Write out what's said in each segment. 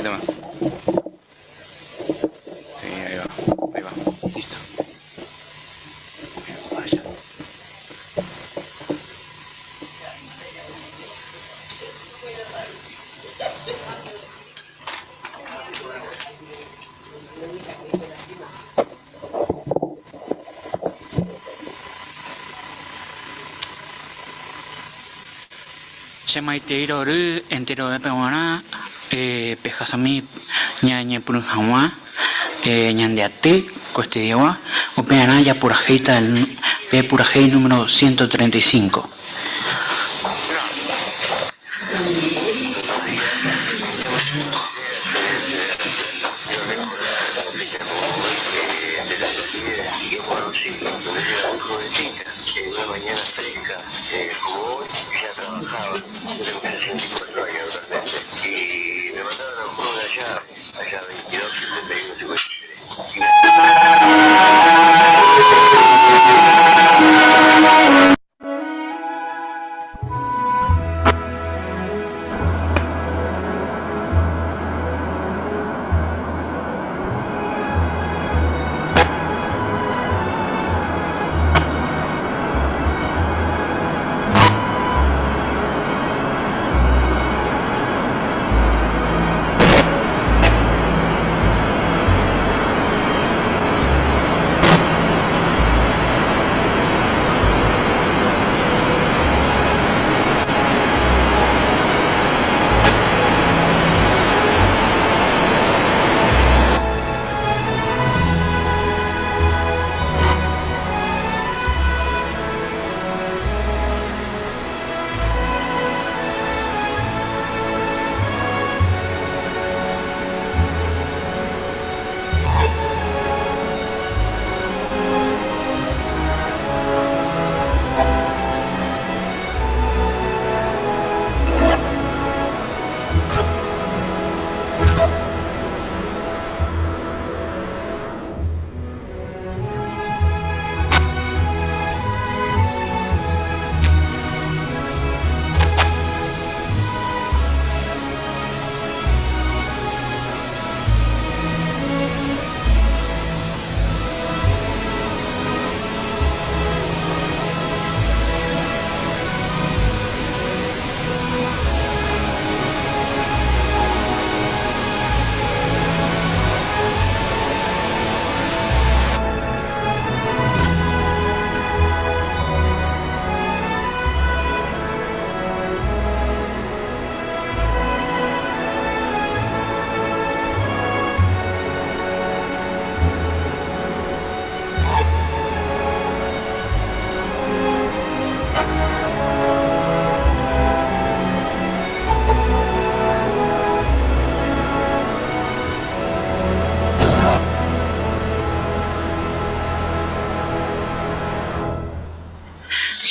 poquito más. Sí, ahí va, ahí va. Listo. Vaya. Che maitei rory enterovépe g̃uarã pehasami ñañepyrũ hag̃ua ñande aty ko estudiogua, upearã japurahéita pe purahéi número 135.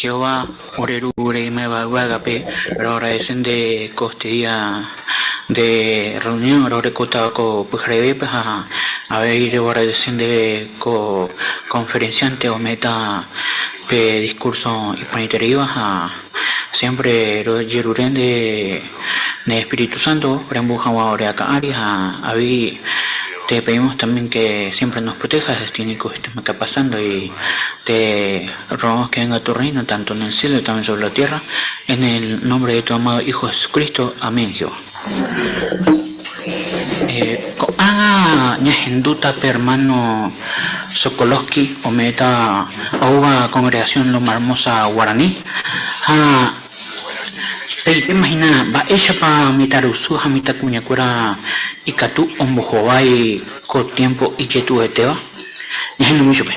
Jehová, ore Ru reiméva yvágape, roagradece nde ko este día de reunión rorekóta ko pyharevépe ha avei roagradece ndéve ko conferenciante ome'ẽta pe discurso iporãitereíva ha siempre rojerure nde nde Espíritu Santo rembo'y hag̃ua ore akã ári ha avei te pedimos también que siempre nos protejas este único sistema que pasando y te rogamos que venga tu reino tanto en el cielo y también sobre la tierra en el nombre de tu amado Hijo Jesucristo. Amén, Jehová. Ko'ág̃a ñahendúta pe hermano Sokolowski ome'ẽta oúva congregación Loma Hermosa Guarani ha peitéma hína mba'éichapa mitãrusu ha mitãkuñakuéra ikatu ombohovái ko tiempo ijetu'uetéva. Ñahendumi chupe.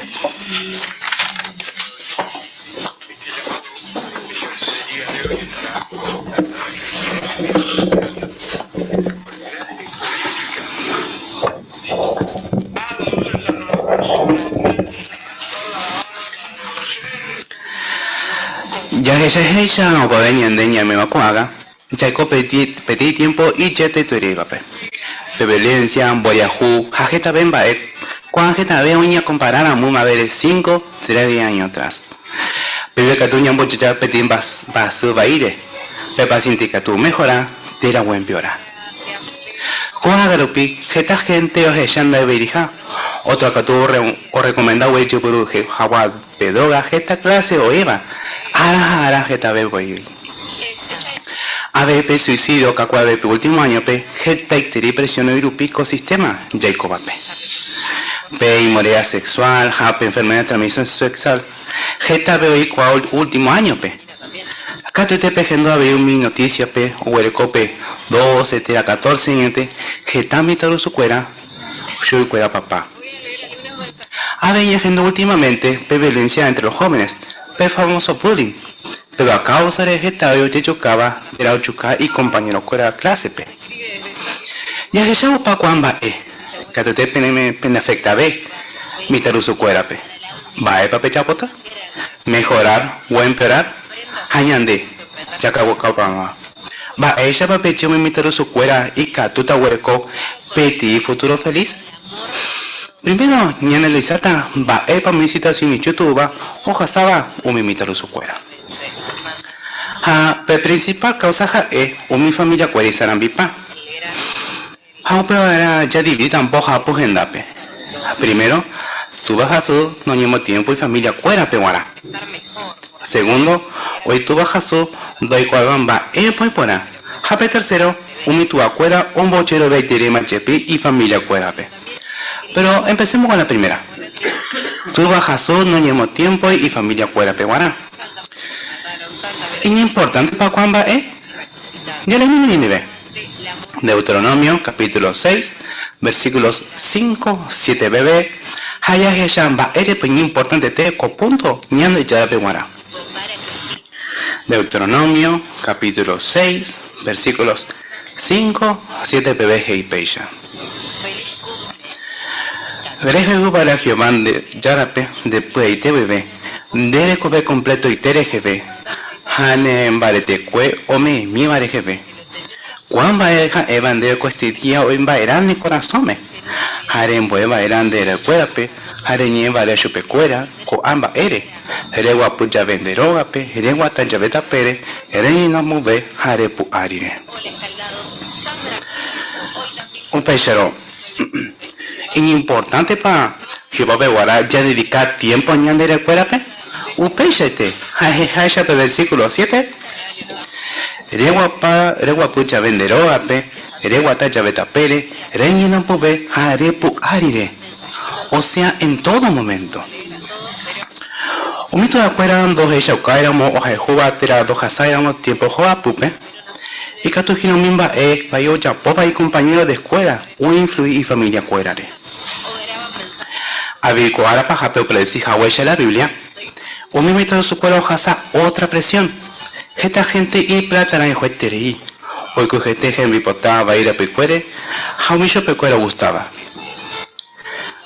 Jahechaháicha opave ñande ñame'ẽva ko'ágã, jaiko peteĩ tiémpo ijetetuereívape. Pe violénsia, mboriahu ha hetave mba'e ko'ã hetave oñekomparáramo ymavére cinco térã diez áño atrás. Péva ikatu ñambojoja peteĩ mba'asy vaíre, pe pasiénte ikatu omehora térã oempeora. Ko'ág̃a rupi heta hénte ohecha ndaivairiha, ótro katu orrekomenda guei jepuru hag̃ua pe dróga heta kláse oĩva, ára ha ára hetave voi. Avei pe suisídio okakuaave pe último áñope hetaiterei presión oĩ rupi ko sistéma jaikóvape. Pe inmoralidad sexual ha pe enfermedad de transmisión sexual hetave oikuaa último áñope. Katuete pehendu avei umi notísiape oguereko pe doce térã catorce añoite heta mitãrusukuéra chuguikuéra papa. Avei ñahendu últimamente pe violencia entre los jóvenes, pe famoso bullying, péva káusare hetave ojejukáva térã ojuka ikompañerokuéra klásepe. Jahechávo opa ko'ã mba'e, katuete peneafektave mitãrusukuérape. Mba'épa pejapóta? Mejorar o empeorar? Ha ñande, jakaguakapag̃ua. Mba'éichapa peje umi mitãrusukuéra ikatúta oguereko peteĩ futuro feliz? Primero ñaanalisáta mba'épa umi situasión ijetu'úva ohasáva umi mitãrusukuéra. Ha pe principal causa ha'e umi familiakuéra isarambipa. Ha upeva'erã jadividíta mbohapy hendápe. Primero, túva ha sy noñemotiémpo ifamiliakuérape g̃uarã. Segundo, oĩ túva ha sy ndoikuaáiva mba'épa oiporã. Ha pe tercero, umi tuakuéra ombojeroviaitereíma jepi ifamiliakuérape. Péro empecemos con la primera. Túva ha sy noñemotiémpoi ifamiliakuérape g̃uarã. Iñimportántepa ko'ã mba'e? Jaleímína ñandive. Deuteronomio capítulo 6, versículos 5, 7 peve, ha jahecha mba'érepa iñimportantete ko púnto Ñandejárape g̃uarã. Deuteronomio capítulo 6, versículos 5, 7 peve he'i péicha, Rehayhu va'erã Jehová nde Járape nde py'aite guive, nde rekove kompletoite reheve ha ne mbaretekue ome'ẽmíva reheve. Ko'ã mba'e ha'éva ndéve ko estidía oĩ mba'erã ne korasõme, ha rembo'e va'erã nde ra'ykuérape ha reñe'ẽ va'erã chupekuéra ko'ã mba'ére, reguapy jave nde rógape, reguata jave tapére, reñenomove ha repu'ã rire. Upéicharõ, iñimportántepa Jehovápe guarã jadedika tiémpo ñande ra'ykuérape? Upeichaite, ha he'iháicha pe versíkulo siete, Reguapa, reguapy jave nde rógape, reguata jave tapére, reñenampove ha repu'a rire. Osea en todo momento. Umi tuakuéra ndohechaukáiramo ohayhúva térã ndohasáiramo tiémpo ho'apýpe, ikatu hína umi mba'e vai ojapóva ikompañéro de eskuéla oinflui ifamiliakuérare. Avei ko ára pahápe opredesi haguéicha la Biblia, umi mitãrusukuéra ohasa ótra presión. Heta hénte iplatarã ijoeterei, oiko hete hembipota vai rapykuére ha umi chupekuéra ogustáva.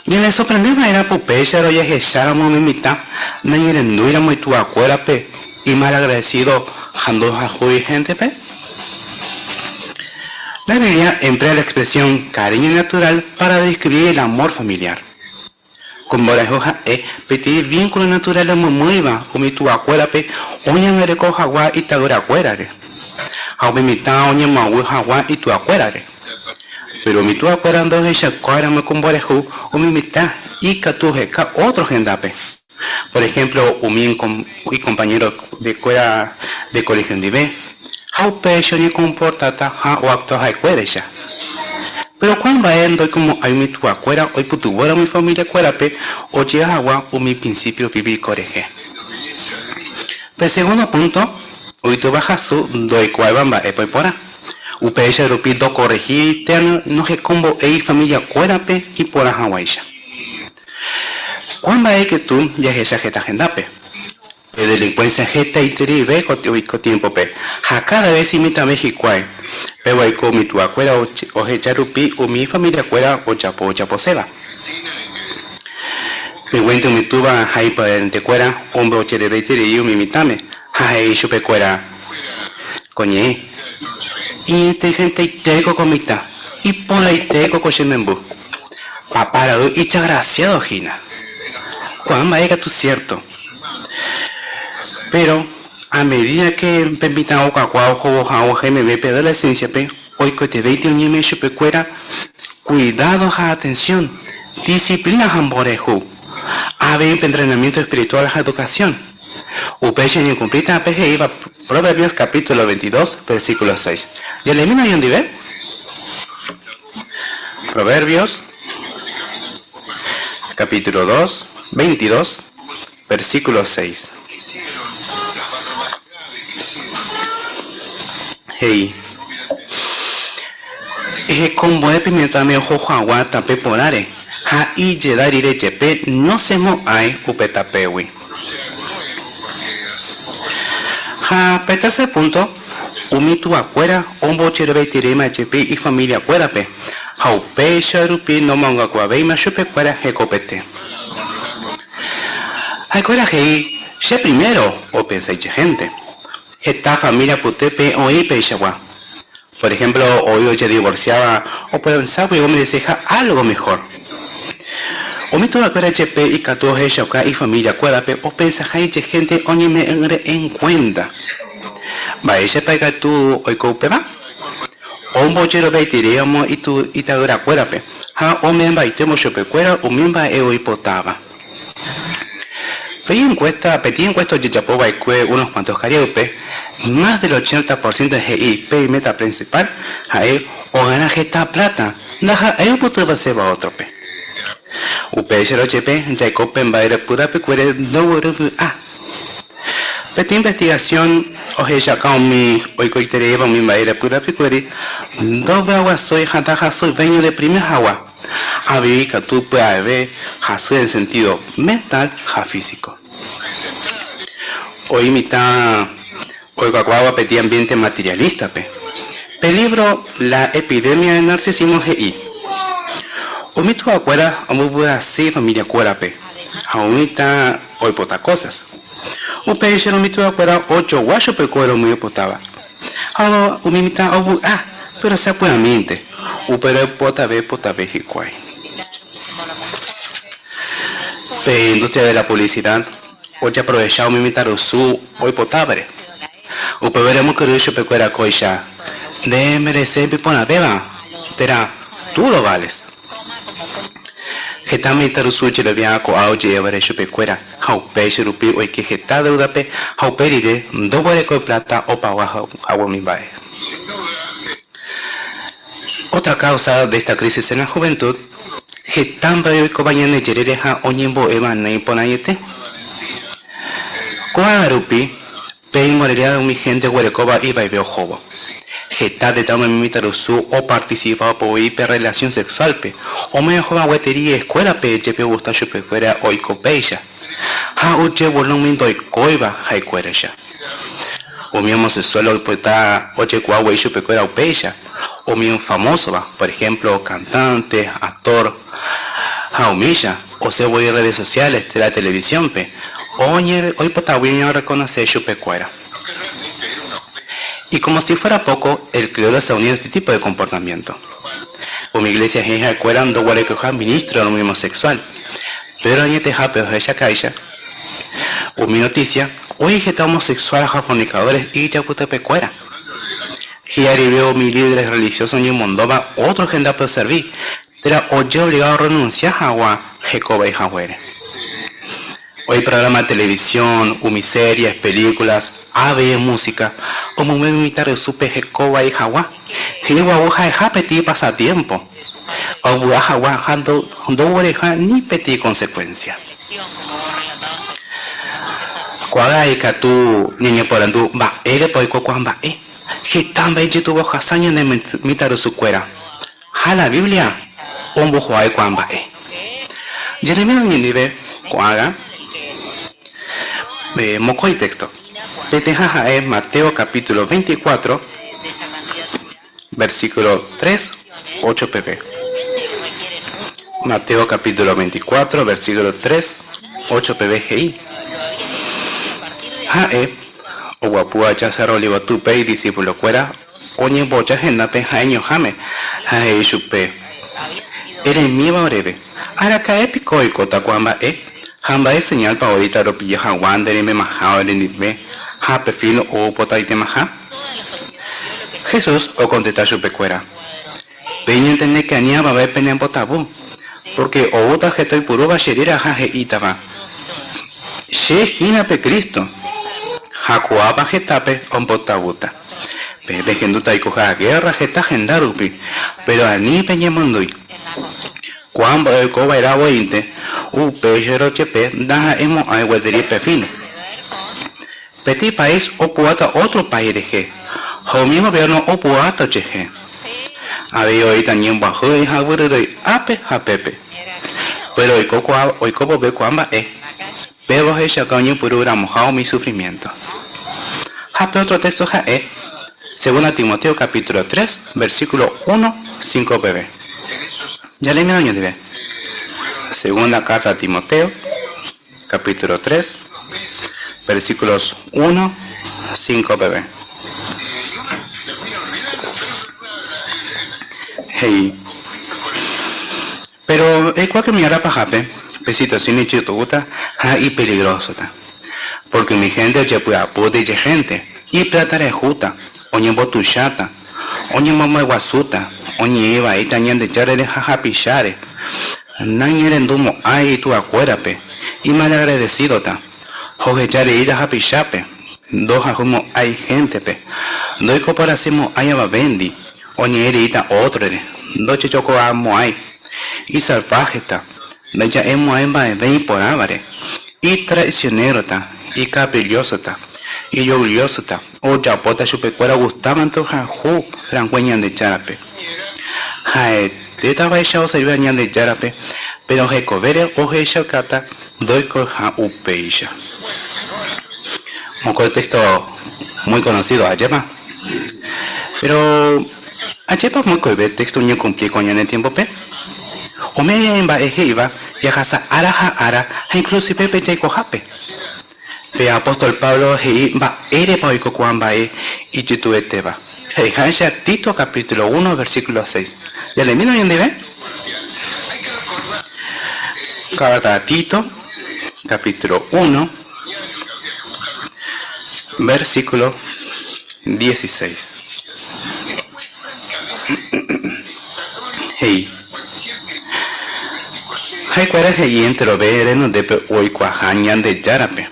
Ñanesorprende va'erãpa upéicharõ jahecháramo umi mitã nañerendúiramo ituakuérape imalagradesído ha ndohayhúi héntepe? La Biblia emplea la expresión cariño natural para describir el amor familiar. Ko mborayhu ha'e peteĩ vínculo natural omomýiva umi tuakuérape oñangareko hag̃ua ita'yrakuérare, ha umi mitã oñemoag̃ui hag̃ua ituakuérare. Péro umi tuakuéra ndohechakuaáramo ko mborayhu umi mitã ikatu oheka ótro hendápe. Por ehémplo umi ikompañéro kuéra de koléhio ndive, ha upéicha oñekomportáta ha oaktua ha'ekuéraicha. Péro ko'ã mba'e ndoikomo'ãi umi tuakuéra oipytyvõramo ifamiliakuérape ojea hag̃ua umi prinsípio bíblico rehe. Pe segundo púnto, oitýva hasy ndoikuaáiva mba'épa iporã. Upéicha rupi ndokorrehíri térã nohekombo'éi ifamiliakuérape iporã hag̃uáicha. Ko'ã mba'e katu jahecha heta hendápe. Pe delinkuénsia hetaitereive ko tiémpope ha káda ves imitãve hikuái, péva oiko umi tuakuéra oheja rupi umi ifamiliakuéra ojapo ojaposéva. Peguénte umi túva ha iparentekuéra ombojerereiterei umi mitãme ha he'i chupekuéra ko ñe'ẽ, Iñintelihenteitéko ko mitã, iporãitéko ko che memby. Papa ra'y ichagraciado hína. Ko'ã mba'e katu cierto. Péro a medida ke pe mitã okakuaa ohóvo ha og̃uahẽ meve pe adolescencia-pe. Oikotevẽite oñeme'ẽ chupekuéra cuidado ha atención, disciplina ha mborayhu, avei pe entrenamiento espiritual ha educación. Upéicha oñekumplíta pe he'íva Proverbios capítulo 22, versículo 6. Jaleemína oñondive? Proverbios capítulo 2, 22, versículo 6. He'i, Ehekombo'e pe mitãme oho haguã tape porãre, ha ijeda rire jepe nosẽmo'ãi upe tapégui. Ha pe tercer punto, umi tuakuéra ombojereveitereíma jepi ifamiliakuérape, ha upéicha rupi nomongakuaavéima chupekuéra hekopete. Ha'ekuéra he'i, Che primero, opensa ijehénte. Heta familia apytépe oĩ peichagua. Por ejemplo, oĩ ojedivorsiáva openságui omereseha álgo mehor. Umi tuvakuéra jepe ikatu ohechauka ifamiliakuérape opensaha ijehénte oñeme'ẽ'ỹre enkuénta. Mba'éichapa ikatu oiko upéva? Ombojeroviaitereíramo ita'yrakuérape ha ome'ẽmbaitémo chupekuéra umi mba'e oipotáva. Peteĩ encuesta, peteĩ encuesta ojejapo va'ekue unos cuantos karia'ýpe, más del 80 por ciento he'i pe iméta principal ha'e ogana heta pláta ndaha'éi oipytyvõséva ótrope. Upéicharõ jepe jaiko pe mba'erepy rapykuere ndoguerovy'a. Peteĩ investigación ohechauka umi oikoitereíva umi mba'erepy rapykuéri ndovy'aguasúi ha ndahasýivéi odeprimi hag̃ua. Avei ikatu pya'eve hasy en sentido mental ha físico. Oĩ mitã oikuakuaáva peteĩ ambiente materialista-pe. Pe lívro La epidemia del narcisismo he'i, Umi tuakuéra ombovy'ase ifamiliakuérape ha umi mitã oipota kósas. Upéicharõ umi tuakuéra ojogua chupekuéra umi oipotáva. Ha umi mitã ovy'a, péro sapy'amínte, upéro oipotave potave hikuái. Pe industria de la publicidad ojaprovecha umi mitãrusu oipotávare. Upévare omokyre'ỹ chupekuéra kóicha, Nde mereséi iporãvéva, térã Tú lo vales. Heta mitãrusu ojerovia ko'ã oje'évare chupekuéra ha upéicha rupi oike heta déudape ha upe rire ndoguerekói pláta opaga hague umi mba'e. Otra causa de esta crisis en la juventud, heta mba'e oikóva ñane jerére ha oñembo'éva naiporãiete. Ko'ág̃a rupi, Pe inmoralidad umi hénte oguerekóva ivaive ohóvo. Heta tetã umi mitãrusu opartisipa opoi pe rrelasión sexuálpe, ome'ẽ ohóva gueteri eskuélape jepe ogusta chupekuéra oiko péicha, ha ojeguerõ umi ndoikóiva ha'ekuéraicha. Umi homosexual oipota ojekuaa guei chupekuéra upéicha, umi famósova, por ehémplo, kantánte, aktór, ha umícha, osẽ voi redes sociales térã televisiónpe, oipotágui oñerekonose chupekuéra. Y como si fuera poco, el clero se ha unido a este tipo de comportamiento. Umi iglesia he'i ha'ekuéra ndoguerekoha ministro umi homosexual, péro añetehápe ohechakáicha umi noticia, oĩ heta homosexual ha fornicadores ijapytepekuéra. Hi'arive umi líderes religiosos oñemondóva ótro hendápe oservi, térã ojeobliga orrenunsia hag̃ua hekovai haguére. Oĩ programa de televisión, umi series, películas, avei música, omomba'e umi mitãrusúpe hekovai hag̃ua, he'i gua'u ha'eha peteĩ pasatiempo, ovy'a hag̃ua ha ndoguereha ni peteĩ consecuencia. Ko'ág̃a ikatu ñañeporandu mba'érepa oiko ko'ã mba'e. Heta mba'e jetu'u ohasa ñane mitãrusukuéra. Ha la Biblia ombohovái ko'ã mba'e. Jeremías oñondive ko'ágã mokõi téxto. Peteĩha ha'e Mateo capítulo 24, versículo 3, 8 peve. Mateo capítulo 24, versículo 3, 8 peve he'i, Ha'e oguapy aja Cerro Olivotýpe idisípulokuéra Oñemboja hendápe ha'eñoháme ha he'i chupe, Eremíva oréve, araka'e piko oikóta ko'ã mba'e, ha mba'e señálpa oĩta ropilla haguã nde reimemaha orendive ha pe fin ou potaitemaha? Jesús okontesta chupekuéra, Peñentendéke ani avave penembotavy, pórke oúta heta oipurúva che réra ha he'ítava, 'Che hína pe Cristo', ha ko'ãva hetápe ombotavýta. Peẽ pehendúta oikoha gérra heta henda rupi, péro ani peñemondýi. Ko'ã mba'e oiko va'erã voínte, upéicharõ jepe ndaha'emo'ãi gueteri pe fin. Peteĩ país opu'ãta ótro país rehe, ha umi goviérno opu'ãta ojehe. Avei oĩta ñembyahýi ha yvyryrýi ápe ha pépe. Péro oiko ko'ã oiko vove ko'ã mba'e, péva ohechauka oñepyrũ ramoha umi sufrimiénto. Ha pe ótro téxto ha'e, Segunda Timoteo capítulo tres, versículo uno, cinco peve. Jaleemína oñondive. Segunda carta a Timoteo. Capítulo 3, versículos 1, 5 peve. He'i, Péro eikuaáke umi ára pahápe pe situasión ijetu'úta ha ipeligrósota, pórke umi hénte ojepy'apýta ijehénte, ipláta rehúta, oñembotuicháta, oñemomba'eguasúta, oñe'ẽ vaíta Ñandejárare ha hapicháre, naiñerendumo'ãi ituakuérape, imalagradesídota, ha oheja reíta hapichápe, ndohayhumo'ãi héntepe, ndoikoporãsemo'ãi avavéndi, oñe'ẽ reíta ótrore, ndojejokoamo'ãi, isalváheta, ndaija'emo'ãi mba'eve iporãvare, itraisionérota, ikaprichósota, ijorgullósota, Ojapóta chupekuéra ogustávante ohayhu rangue Ñandejárape. Ha'etétavaicha oservíva Ñandejárape, péro hekovére ohechaukáta ndoikoiha upéicha. Mokõi téxto muy conocido, ajépa? Péro, ajépa mokõive téxto oñekumpli ko ñane tiémpope? Umi mba'e he'íva jahasa ára ha ára ha inclusive pe jaikohápe. Pe apóstol Pablo he'i mba'érepa oiko ko'ã mba'e ijytuetéva. He'iháicha Tito capítulo uno versículo seis. Jaleemína oñondive? Carta a Tito capítulo uno versículo dieciséis. He'i. Ha'ekuéra he'i enterove renondépe oikuaaha Ñandejárape,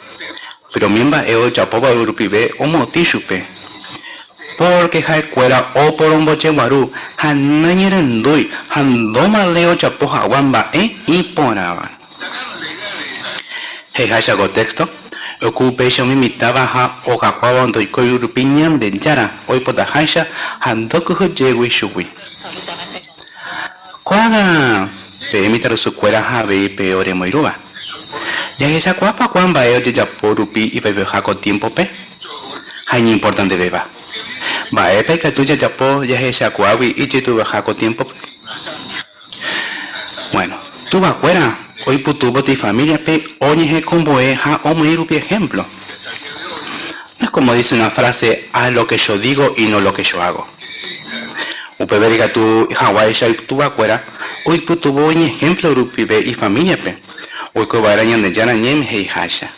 péro umi mba'e ojapóva rupive omotĩ chupe, pórke ha'ekuéra oporombojeguaru ha naiñerendúi ha ndomaléi ojapo hag̃ua mba'e iporãva. He'iháicha ko téxto, oiko upéicha umi mitãva ha okakuaáva ndoikói rupi Ñandejára oipotaháicha ha ndokyhyjégui chugui. Ko'ág̃a peẽ mitãrusukuéra ha avei pe oremoirũva, jahechakuaápa ko'ã mba'e ojejapo rupi ivaiveha ko tiémpope ha iñimportantevéva? Mba'épa ikatu jajapo jahechakuaágui ijetu'uveha ko tiémpope? Bueno, tuvakuéra oipytyvõta ifamíliape oñehekombo'e ha omoĩ rupi ehémplo. No es como dice una frase, haz lo que yo digo y no lo que yo hago. Upévare ikatu haguáicha tuvakuéra oipytyvõ iñehémplo rupive ifamíliape, oiko va'erã Ñandejára Ñe'ẽme he'iháicha.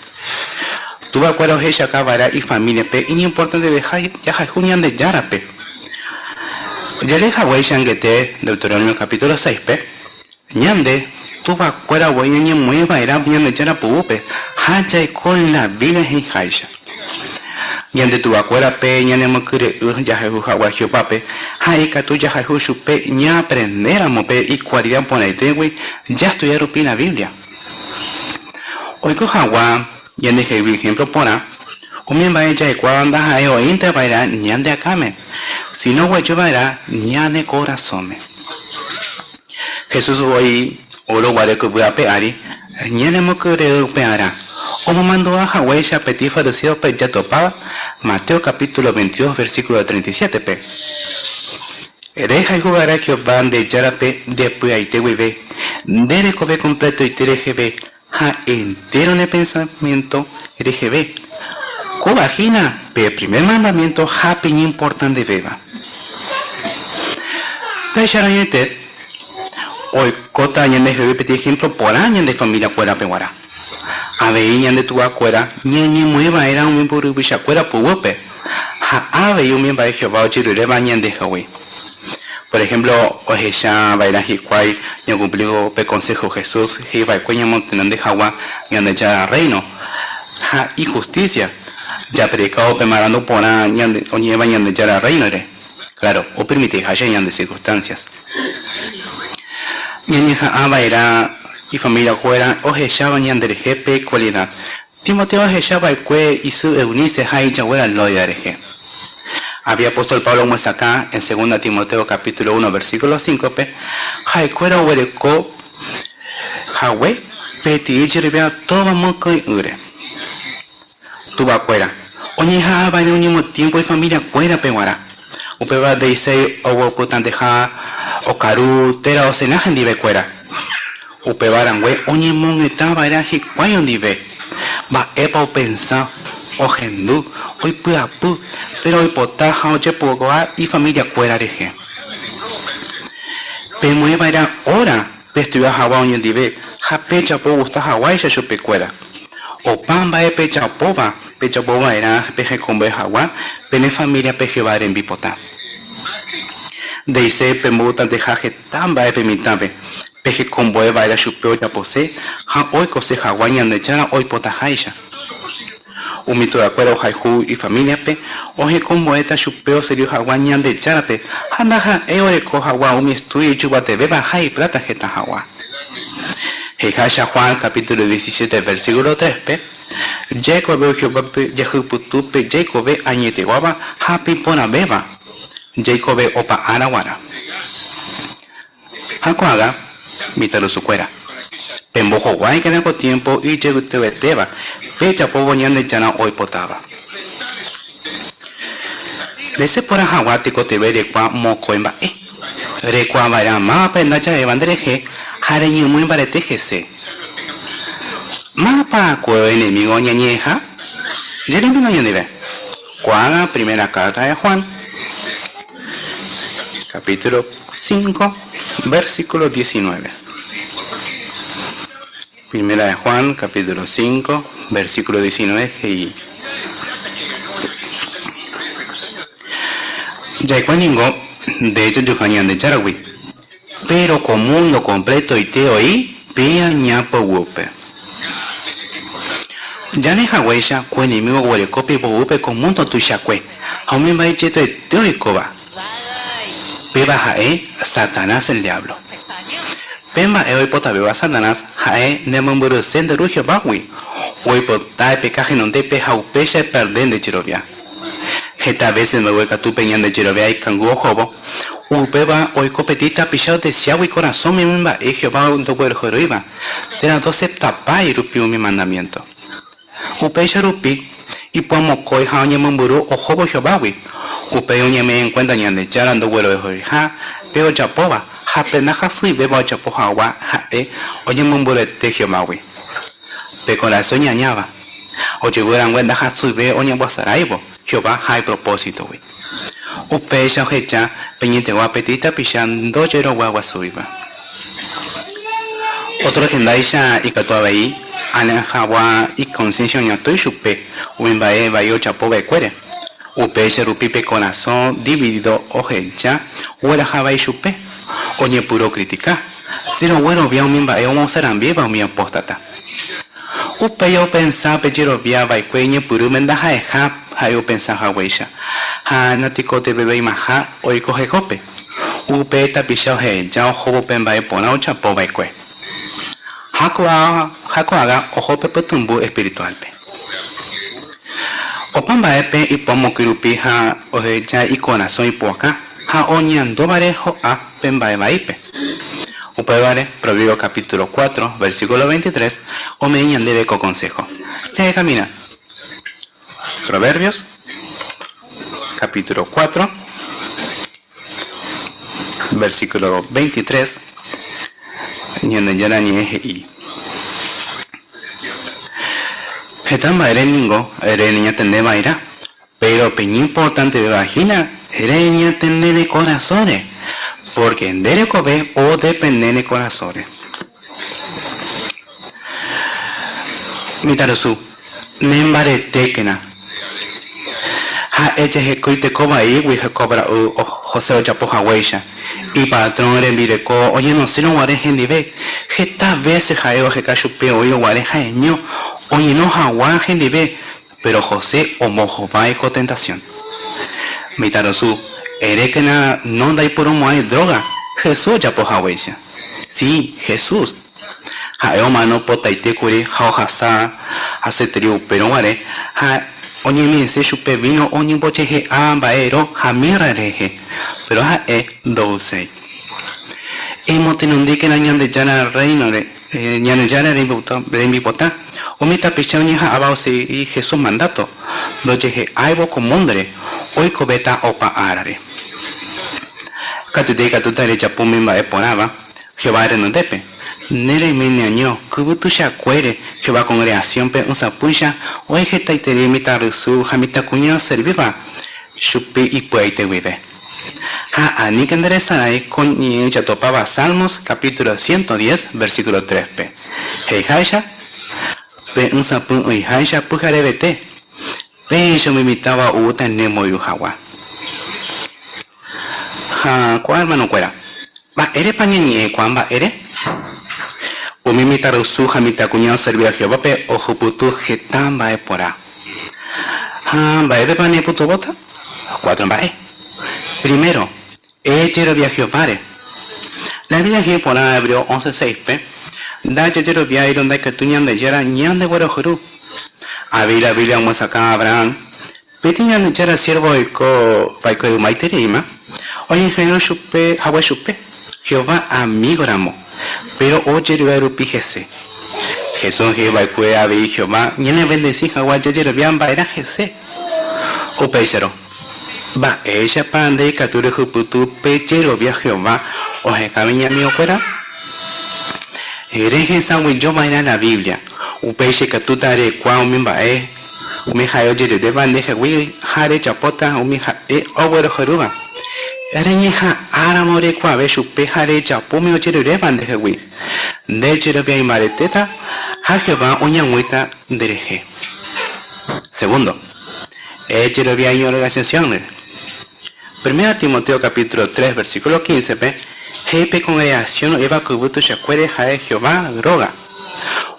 Tuvakuéra ohechauka va'erã ifamíliape iñimportanteveha jahayhu Ñandejárape. Jalee haguéicha angete Deuteronomio capítulo 6-pe, ñande tuvakuéra voi ñañemoĩ va'erã Ñandejára poguýpe ha jaiko la Biblia he'iháicha. Ñande tuvakuérape ñanemokyre'ỹ jahayhu hag̃ua Jehovápe ha ikatu jahayhu chupe ñaaprendéramo pe ikualida porãitégui jastudia rupi la Biblia. Oiko hag̃ua ñandehegui ehémplo porã, umi mba'e jaikuaáva ndaha'éi oĩnte va'erã ñande akãme, síno oguejy va'erã ñane korasõme. Jesús voi oro guare ko yvy ape ári ñanemokyre'ỹ upearã, omomandu'a haguéicha peteĩ fariséope jatopáva Mateo capítulo 22 versículo 37-pe, Rehayhu va'erã Jehová nde Járape nde py'aite guive, nde rekove kompletoite reheve ha entéro ne pensamiénto reheve. Kóva hína pe primer mandamiénto ha pe iñimportantevéva. Péicha añoite oikóta ñandehegui peteĩ ehémplo porã ñande familiakuérape g̃uarã. Avei ñande tuakuéra ñañemoĩ va'erã umi mburuvichakuéra poguýpe. Ha avei umi mba'e Jehová ojeruréva ñandehegui. Por ehémplo, ohecha va'erã hikuái ñakumplívo pe konsého Jesús he'i va'ekue ñamotenonde hag̃ua Ñandejára Rréino ha ihustísia, japredikávo pe marandu porã oñe'ẽva Ñandejára Rréinore, kláro, opermitiháicha ñande circunstancias. Ñañeha'ã va'erã ifamiliakuéra ohecháva ñanderehe pe kualida Timoteo ohecha va'ekue isy Eunice ha ijaguéra Loida rehe. Avei apóstol Pablo omyesakã en segunda Timoteo capítulo uno versículo cíncope, ha'ekuéra oguereko hague peteĩ jerovia tóva mokõi'ỹre. Tuvakuéra oñeha'ã va'erã oñemotiémpo ifamiliakuérape g̃uarã. Upéva nde'iséi oguapytanteha okaru térã osena hendivekuéra. Upéva rangue oñemongeta va'erã hikuái ondive, mba'épa opensa, ohendu, oipy'apy térã oipota ha ojepokuaa ifamiliakuéra rehe. Pemoĩ va'erã óra pestudia hag̃ua oñondive ha pejapo ogusta haguáicha chupekuéra. Opa mba'e pejapóva pejapo va'erã pehekombo'e hag̃ua pene famíliape Jehová rembipota. Nde'ise pembovutanteha heta mba'e pe mitãpe, pehekombo'e va'erã chupe ojapose ha oikose hag̃ua Ñandejára oipotaháicha. Umi tuakuéra ohayhu ifamíliape ohekombo'éta chupe oservi hag̃ua Ñandejárape ha ndaha'éi oreko hag̃ua umi estúdio ijyvatevéva ha ipláta heta hag̃ua. He'iháicha Juan capítulo 17 versículo 3-pe, Jaikove Jehovápe jahaypytúpe jaikove añeteguáva ha pe iporãvéva, jaikove opa ára guarã. Ha ko'ág̃a, mitãrusukuéra, pembohováikena ko tiémpo ijyvytevetéva pejapóvo Ñandejára oipotáva. Resẽ porã hag̃ua tekotevẽ rekuaa mokõi mba'e. Rekuaa va'erã mávapa ndaja'éva nderehe ha reñemoĩ mbarete hese. Mávapa ko enemígo ñañe'ẽha? Jeremína ñandive. Ko'ág̃a primera kárta de Juan, capítulo 5, versículo 19. Primera de Juan, capítulo 5, versículo 19 he'i, Jaikuaa ningo nde jajuha Ñandejáragui, péro ko múndo kompletoite oĩ pe aña poguýpe. Jane haguéicha ko enemígo oguereko pe ipoguýpe ko múndo tuichakue ha umi mba'e jetoete oikóva. Péva ha'e Satanás el Diablo. Pe mba'e oipotavéva Satanás ha'e nemombyryse nde Ru Jehovágui, oipota epeka henondépe ha upéicha eperde nde jerovia. Heta vése mbeguekatu pe ñande jerovia ikangy ohóvo, upéva oiko peteĩ tapicha odesiágui ikorasõme umi mba'e Jehová ndoguerohorýiva térã ndoaseptapái rupi umi mandamiénto. Upéicha rupi, ipu'amokõi ha oñemombyry ohóvo Jehovágui. Upéi oñeme'ẽ enkuénta Ñandejára ndoguerohoryha pe ojapóva ha pe ndahasyivéva ojapo hag̃ua ha'e oñemombyryete Jehovágui. Pe korasõ iñañáva, ojevy rangue ndahasyive oñembohasaráivo Jehová ha ipropósitogui. Upéicha ohecha pe ñetegua peteĩ tapicha ndojeroguaguasúiva. Ótro hendáicha ikatu avei ani hag̃ua ikonsiénsia oñotỹ chupe umi mba'e vai ojapo va'ekuére. Upéicha rupi pe korasõ dividído oheja ogueraha vai chupe, oñepyrũ okritika, térã oguerovia umi mba'e omosarambíva umi apóstata. Upéi opensa pe jerovia va'ekue iñepyrũme ndaha'eha ha'e opensa haguéicha, ha natekotevẽveimaha oiko hekópe. Upe tapicha oheja ohóvo pe mba'e porã ojapo va'ekue. Ha ko'ágã oho pe pytũmby espirituálpe. Opa mba'épe ipomoky rupi ha oheja ikorasõ ipu'aka ha oñandúvare ho'a pe mba'e vaípe. Upévare, Proverbios capítulo 4, versículo 23, ome'ẽ ñandéve ko konsého, Jahekamína. Proverbios capítulo 4, versículo 23, Ñandejára Ñe'ẽ he'i, Heta mba'ére ningo reñatende va'erã, péro pe iñimportantevéva hína reñatende ne korasõre, pórke nde rekove odepende ne korasõre. Mitãrusu, nembaretékena. Ha'e jehekoiteko vaígui Jacob ra'y José ojapo haguéicha. Ipatrón rembireko oñenosérõ guare hendive, heta vése ha'e oheka chupe oĩrõ guare ha'eño oñeno haguã hendive, péro José ombohovái ko tentasión. Mitãrusu, erékena no ndaiporumo'ãi dróga Jesús ojapo haguéicha. Si, Jesús. Ha'e omano potaite kuri ha ohasa hasyeteri upérõ guare ha oñeme'ẽse chupe víno oñembojehe'a mba'ero ha mírra rehe, péro ha'e ndo'uséi. Emotenondékena Ñandejára Rréinore, Ñandejára rembipota, umi tapicha oñeha'ãva osegi Jesús mandáto, ndojehe'áivo ko múndore, oikovéta opa árare. Katuete ikatúta rejapo umi mba'e porãva Jehová renondépe. Ne reime neaño, kyvy tuichakuére Jehová kongregasiónpe ysapýicha oĩ hetaiterei mitãrusu ha mitãkuña oservíva chupe ipy'aite guive. Ha aníke nderesarãi ko ñe'ẽ jatopáva Salmos capítulo 110 versículo 3-pe, he'iháicha, Pe ysapy oĩháicha pyharevete, péicha umi mitãva oúta nemoirũ hag̃ua. Ha ko'ã hermanokuéra, mba'érepa ñañe'ẽ ko'ã mba'ére? Umi mitãrusu ha mitãkuña oservíva Jehovápe ohupyty heta mba'e porã. Ha mba'épepa ñaipytyvõta? Cuatro mba'e. Primero, ejerovia Jehováre. La Biblia he'i porã Hebreo once seis-pe, Ndajajeroviáirõ ndaikatúi Ñandejára ñandeguerohory. Avei la Biblia omyesakã Abraham Peteĩ Ñandejára siérvo oiko va'ekue ymaitereíma, oñehenói chupe hague chupe Jehová amígoramo, péro ojerovia rupi hese. Jesús he'i va'ekue avei Jehová ñanevendesi hag̃ua jajerovia mba'erã hese. Upéicharõ, mba'éichapa nde ikatu rehupyty pe jerovia Jehová ohekave iñamigokuéra? Rehesa'ỹijo va'erã la Biblia, upéicha ikatúta rekuaa umi mba'e Umi ha'e ojereréva ndehegui ha rejapóta umi ha'e oguerohorýva. Reñeha'ãramo reikuaave chupe ha rejapo umi ojereréva ndehegui, nde jerovia imbaretéta ha Jehová oñag̃uíta nderehe. Segundo, ejerovia iñorganisasiónre. Primera Timoteo capítulo 3 versículo 15-pe he'i pe kongregasión oĩva ko yvy tuichakuére ha'e Jehová róga.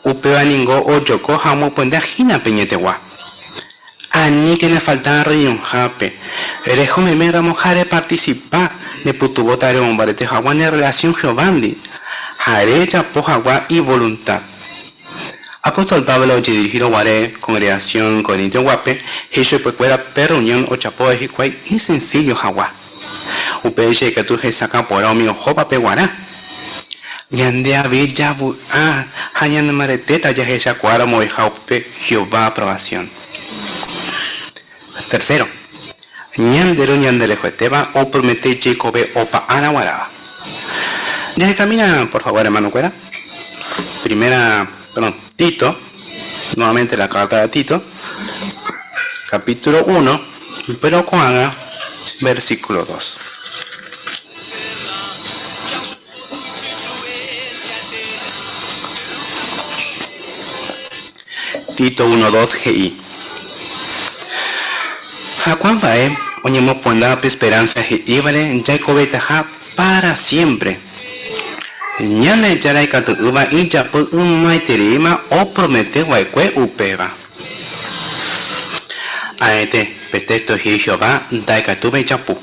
Upéva ningo ojoko ha omopyenda hína pe ñetegua. Aníkena falta rreunionhápe, reho meme ramo ha repartisipa nepytyvõta remombarete hag̃ua ne rrelasión Jehovándi ha rejapo hag̃ua ivolunta. Apóstol Pablo ojedirihírõ guare kongregasión Corintoguápe, he'i chupekuéra pe rreunión ojapóva hikuái isensíllo hag̃ua. Upéicha ikatu hesakã porã umi ohóvape guarã. Ñande avei javy'a ha ñanembaretéta jahechakuaáramo oĩha upe Jehová aprovasión. Tercero, ñande Ru ñanderayhuetéva opromete jeikove opa ára guarãva. Jahekamína por favor hermanokuéra, primera, perdón, Tito, nuevamente la carta de Tito, capítulo 1, péro ko'ág̃a versículo 2. Tito 1, 2 he'i, Ha ko'ã mba'e oñemopyenda pe esperánsa he'ívare jaikovetaha pára siémpre. Ñandejára ikatu'ỹva ijapy ymaitereíma opromete va'ekue upéva. Aete, pe téxto he'i Jehová ndaikatúva ijapu.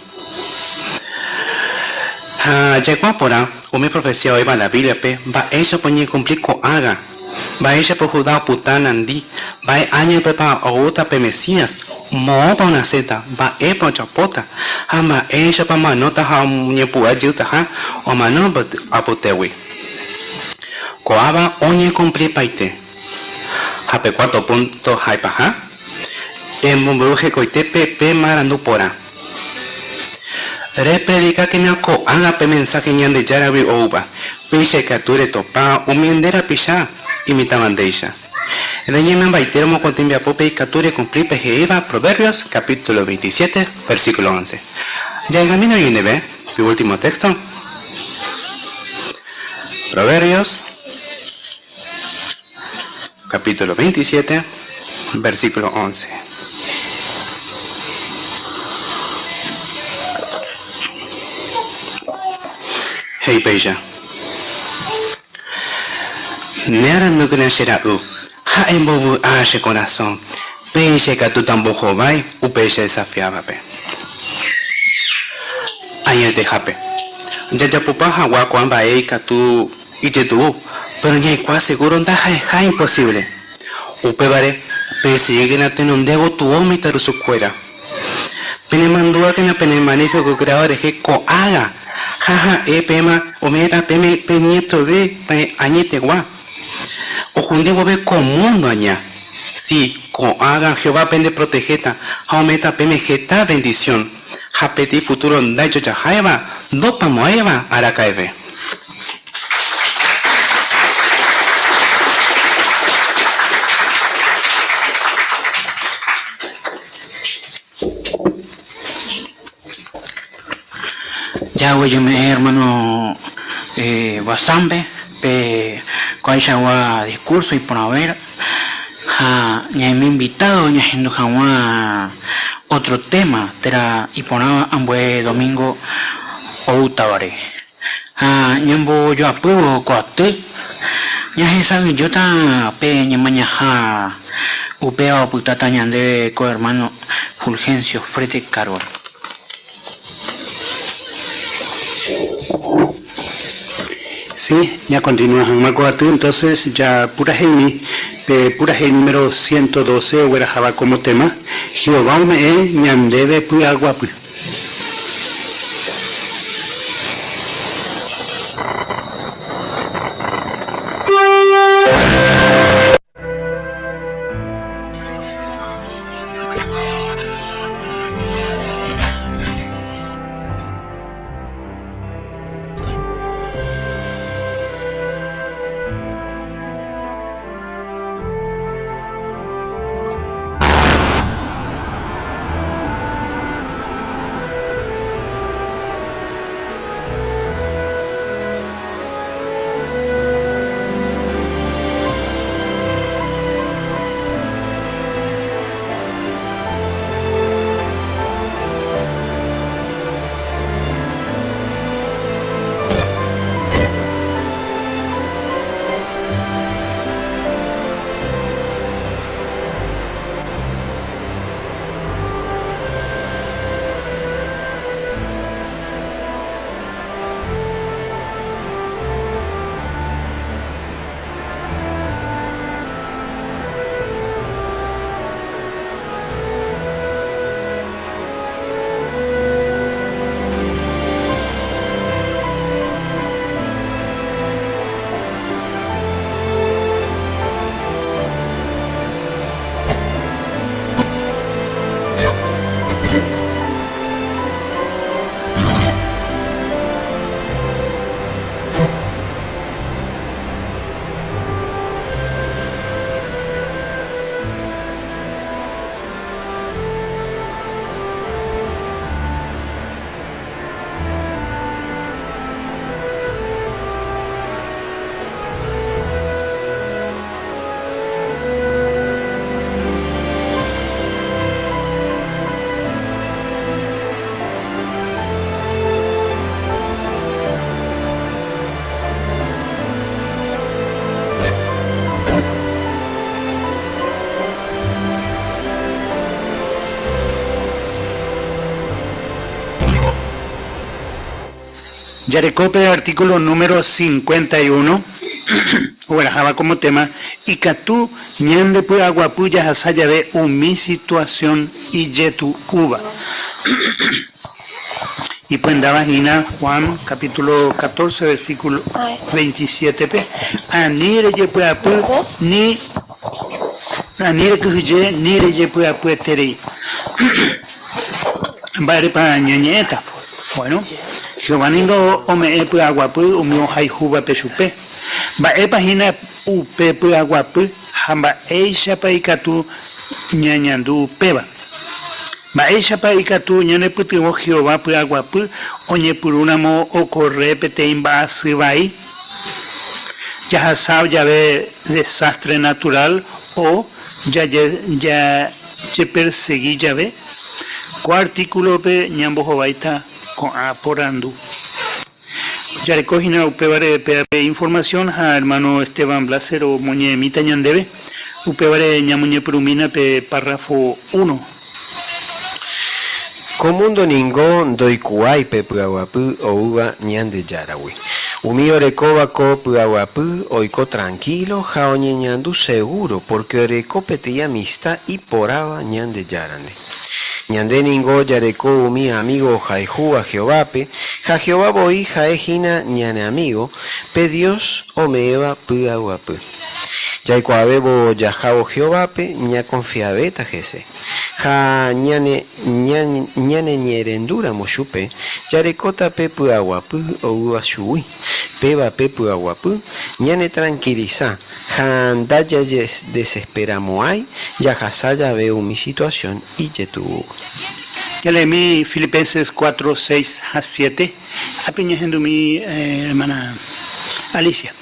Ha jaikuaa porã umi profesía oĩva la Bíbliape mba'éichapa oñekumpli ko'ágã, mba'éichapa Judá opyta nandi, mba'e áñopepa oúta pe Mesías, moõpa onaséta, mba'épa ojapóta, ha mba'éichapa omanóta ha oñepu'a jeytaha omano apytégui. Ko'ãva oñekumplipaite. Ha pe cuarto púnto ha ipaha, emombe'u hekoitépe pe marandu porã. Repredikákena ko'ág̃a pe mensáhe Ñandejáragui oúva, péicha ikatu retopa umi nde rapicha imitãva ndéicha. Reñemembaitéramo ko tembiapópe ikatu rekumpli pe he'íva Proverbios capítulo 27, versículo 11. Jahekamína oñondive pe último texto. Proverbios capítulo 27, versículo 11. He'i péicha, Ne arandúkena che ra'y, ha embovy'a che korasõ, péicha ikatúta ambohovái upe che desafiávape. Añetehápe, jajapopa hag̃ua ko'ã mba'e ikatu ijetu'u, péro ñaikuaa segúro ndaha'eha imposívle. Upévare, pesegíkena tenonde gotyo mitãrusukuéra. Penemandu'ákena pene magnífico Creador rehe ko'ágã ha ha'e peẽma ome'ẽta peẽme peñetove añetegua ohundi vove ko múndo aña. Si, ko'ágã Jehová pendeprotehéta ha ome'ẽta peẽme heta vendisión ha peteĩ futúro ndaijojaháiva ndopamo'ãiva araka'eve. Jaguejyme'ẽ hermano Bazán-pe pe ko'ãichagua discurso iporãvéra ha ñaime invitado ñahendu hag̃ua otro tema térã iporãva ambue domingo oútavare. Ha ñambojoapývo ko aty, ñahesa'ỹijóta pe ñemañaha upéva opytáta ñandéve ko ermáno Fulgencio Frete Carol. Sí, ñakontinua hag̃ua ko aty, entonces japuraheimi pe purahéi número 112 ogueraháva como tema, Jehová ome'ẽ ñandéve py'aguapy. Jareko pe artículo número 51 ogueraháva como tema Ikatu ñandepy'aguapy jahasa jave umi situación ijetu'úva. Ipyendáva hína Juan capítulo 14 versículo 27-pe, Ani rejepy'apy ni ani rekyhyje ni rejepy'apyeterei. Mba'érepa ñañe'ẽta? Bueno, Jehová ningo ome'ẽ py'aguapy umi ohayhúvape chupe. Mba'épa hína upe py'aguapy ha mba'éichapa ikatu ñañandu upéva? Mba'éichapa ikatu ñanepytyvõ Jehová py'aguapy oñepyrũramo okorre peteĩ mba'asy vai, jahasa jave desástre naturál o jajepersegi jave? Ko artíkulope ñambohováita ko'ã porandu. Jareko hína upévare pe información ha hermano Esteban Blaser omoñe'ẽmíta ñandéve, upévare ñamoñepyrũmína pe párrafo uno. Ko múndo ningo ndoikuaái pe py'aguapy oúva Ñandejáragui. Umi orekóva ko py'aguapy oiko trankílo ha oñeñandu segúro pórke oreko peteĩ amista iporãva Ñandejárandi. Ñande ningo jareko umi amígo ohayhúva Jehovápe, ha Jehová voi ha'e hína ñane amígo, pe Dios ome'ẽva py'aguapy. Jaikuaavévo jahávo Jehovápe, ñakonfiavéta hese. Ha ñane ñaneñe'ẽrendúramo chupe, jarekóta pe py'aguapy oúva chugui. Péva pe py'aguapy ñanetrankilisa ha ndajajedesesperamo'ãi jahasa jave umi situasión ijetu'úva. Jaleemi Filipenses 4, 6 ha 7, ápe ñahendumi hermana Alicia.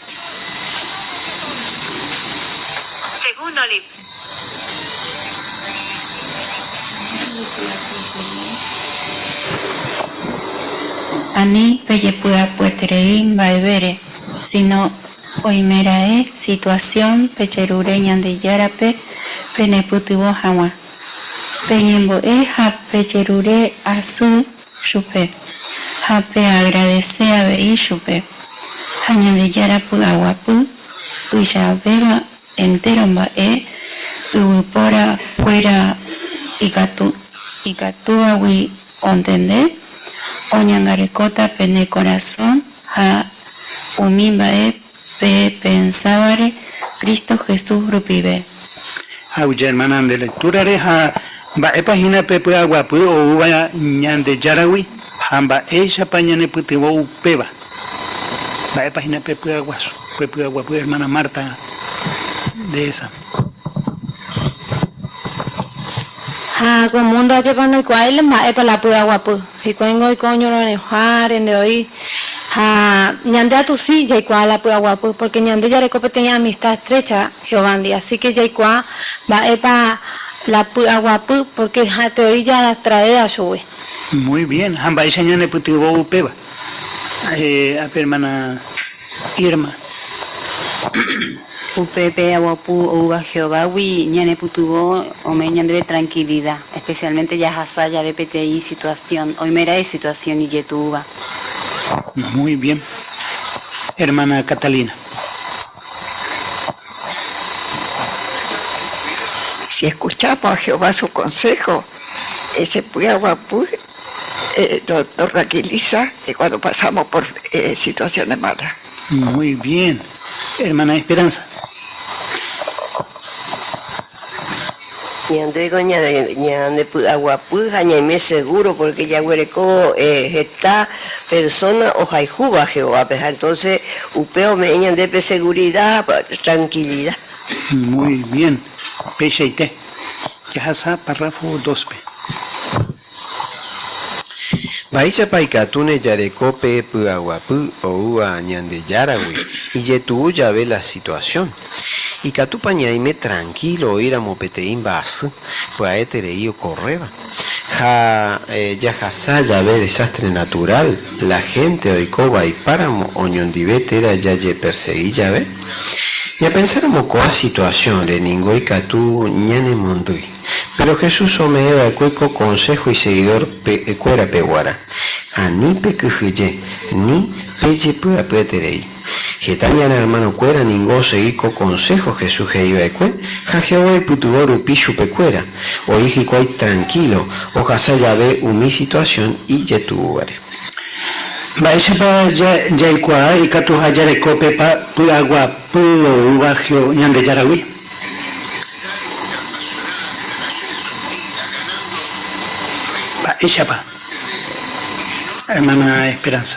Según Olive. Ani pejepy'apyeterei mba'evére, síno oimeraẽ situasión pejerure Ñandejárape penepytyvõ hag̃ua. Peñembo'e ha pejerure asy chupe, ha peagradese avei chupe. Ha Ñandejára py'aguapy tuichavéva Entéro mba'e yvypóra kuéra ikatu ikatúvagui ontende, oñangarekóta pene korasõ ha umi mba'e pepensávare Cristo Jesús rupive. Aguyje hermana nde lectura-re ha mba'épa hína pe py'aguapy oúva Ñandejáragui ha mba'éichapa ñanepytyvõ upéva. Mba'épa hína pe py'aguasu, pe py'aguapy hermana Marta de esa. Ha ko mundo ajépa ndoikuaái la mba'épa la py'aguapy. Hikuái oiko oñorãirõháre nde oĩ. Ha ñande atusi jaikuaa la py'aguapy, pórke ñande jareko peteĩ amista estrécha Jehovándi. Así ke jaikuaa mba'épa la py'aguapy, pórke ha'ete oĩ jatraea chugui. Muy bien, ha mba'éicha ñanepytyvõ upéva? Ápe hermana Irma. Upe py'aguapy oúva Jehovágui ñanepytyvõ ome'ẽ ñandéve trankilida, espesiálmente jahasa jave peteĩ situasión, oimeraẽ situasión ijetu'úva. Muy bien. Hermana Catalina. Si escuchamos a Jehová su consejo, ese py'aguapy nos tranquiliza cuando pasamos por situaciones malas. Muy bien. Hermana Esperanza. Ñandéko ñandepy'aguapy ha ñaime segúro pórke jaguereko heta persóna ohayhúva Jehovápe ha entónse upéva ome'ẽ ñandéve segurida ha trankilida. Muy bien, peichaite. Jahasa párrafo dóspe. Mba'éichapa ikatúne jareko pe py'aguapy oúva Ñandejáragui ijetu'u jave la situasión? Ikatúpa ñaime trankílo oĩramo peteĩ mba'asy pya'eterei okorréva? Ha jahasa jave desástre naturál, la hénte oiko vaipáramo oñondive térã jajepersegi jave? Ñapensáramo ko'ã situasiónre ningo ikatu ñanemondýi. Péro Jesús ome'ẽ va'ekue ko konsého isegidór kuérape guarã, Ani pekyhyje, ni pejepy'apyeterei. Heta ñane ermanokuéra ningo osegi ko konsého Jesús he'i va'ekue ha Jehová oipytyvõ rupi chupekuéra, oĩ hikuái trankílo ohasa jave umi situasión ijetu'úvare. Mba'éichapa jaikuaa ikatuha jareko pe py'aguapy oúva Ñandejáragui? Mba'éichapa, hermana Esperanza?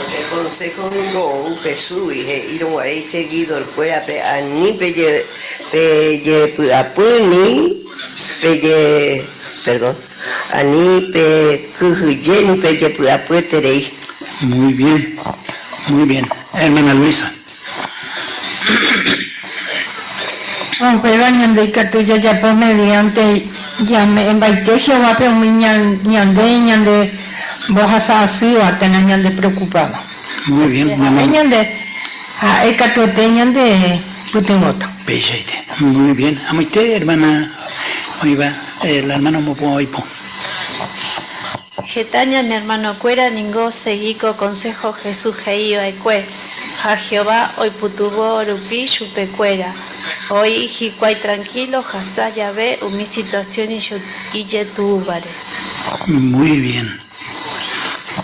Pe konsého ningo ou Jesúsgui he'írõ guare isegidorkuérape ani pejepy'apy ni peje, perdón, ani pekyhyje ni pejepy'apyeterei. Muy bien, muy bien. Hermana Luisa. Upéva ñande ikatu jajapo mediante. Ñame'ẽmbaite Jehovápe umi ñande ñande mbohasa asýva térã ñande preokupáva. Muy bien, mi Ha'e ñande, ha'e katuete ñande pytyvõta. Peichaite. Muy bien. Amoite, hermana oĩva, la hermana omopu'ã oipo. Heta ñane ermanokuéra ningo osegi ko konsého Jesús he'i va'ekue, ha Jehová oipytyvõ rupi chupekuéra, oĩ hikuái trankílo ohasa jave umi situasión ijetu'úvare. Muy bien.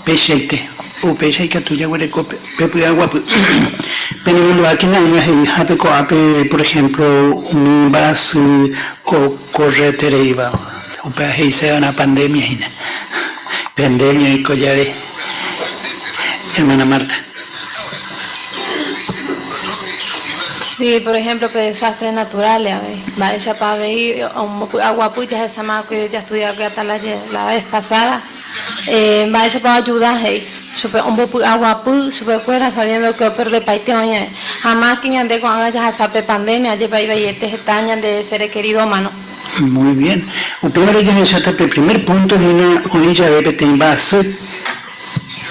Peichaite. Upéicha ikatu jaguereko pe py'aguapy. Penemandu'ákena oĩva he'ihápe ko'ápe, por ejemplo, umi mba'asy okorretereíva. Upéva he'iséva'erã pandemia hína. Pandemia oiko jave. Hermana Marta. Sí, por ejemplo, pe desastre naturales avei. Mba'éichapa avei ombopy'aguapy jahecháma va'ekue jastudia va'ekue Atalaya la vez pasada. Mba'éichapa oajuda he'i chupe ombopy'aguapy chupekuéra sabiendo que operdepaite oĩ. Ha más que ñande ko'ág̃a jahasa pe pandemia, ajépa ivaiete heta ñande seres querido omano. Muy bien. Upévare jahecháta pe primer punto hína oĩ jave peteĩ mba'asy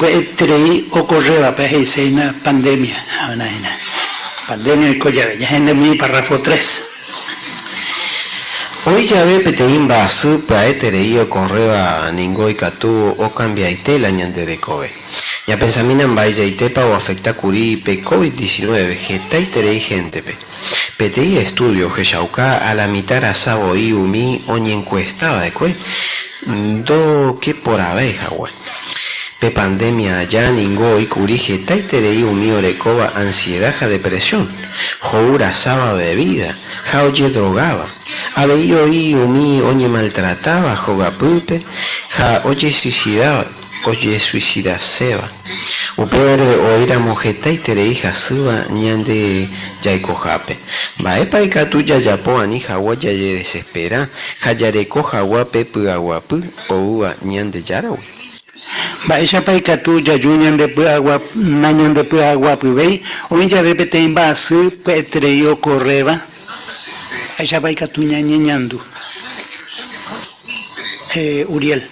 pya'eterei okorréva, pe he'ise hína pandemia. Ha hína pandemia oiko jave. Jahendemi párrafo tres. Oĩ jave peteĩ mba'asy pya'eterei okorréva ningo ikatu okambiaite la ñande rekove. Ñapensamína mba'eichaitépa oafekta kuri pe Covid 19 hetaiterei héntepe. Peteĩ estúdio ohechauka a la mitã rasa voi umi oñenkuesta va'ekue ndokeporãvéi hague. Pe pandémia aja ningo oĩ kuri hetaiterei umi orekóva ansieda ha depresión, ho'u rasáva vevída ha ojedrogáva. Avei oĩ umi oñemaltratáva hogapýpe ha ojesuisidáva. Ojesuisidaséva. Upévare oĩramo hetaiterei hasýva ñande jaikohápe. Mba'épa ikatu jajapo ani hagua jajedesespera ha jareko hagua pe py'aguapy oúva Ñandejáragui? Mba'éichapa ikatu jaju nañandepy'aguapyvéi oĩ jave peteĩ mba'asy pya'eterei okorréva? Mba'éichapa ikatu ñañeñandu? Uriel.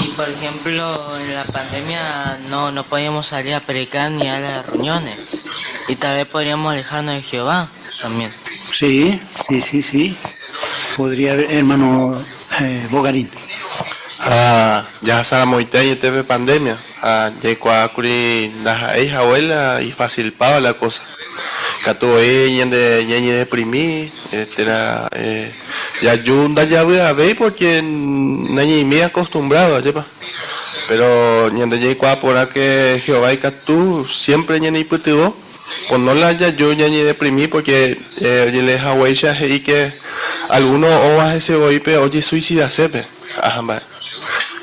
Y por ejemplo, en la pandemia no, no podíamos salir a predicar ni a las reuniones. Y tal vez podríamos alejarnos de Jehová también. Sí, sí, sí, sí. Podría haber, hermano eh, Bogarín. Ha jahasaramoite añete pe pandemia, ha jaikuaákuri ndaha'éi hague la ifásilpava la kósa. Katu voi ñande ñañedeprimi térã jaju ndajavy'avéi pórke nañaimei akostumbrádo, ajépa. Péro ñande jaikuaa porã ke Jehová ikatu siémpre ñaneipytyvõ, pono la jaju ñañedeprimi pórke ojelee haguéicha he'i ke algúno ova hese voi pe ojesuisidasépe, aha mba'e.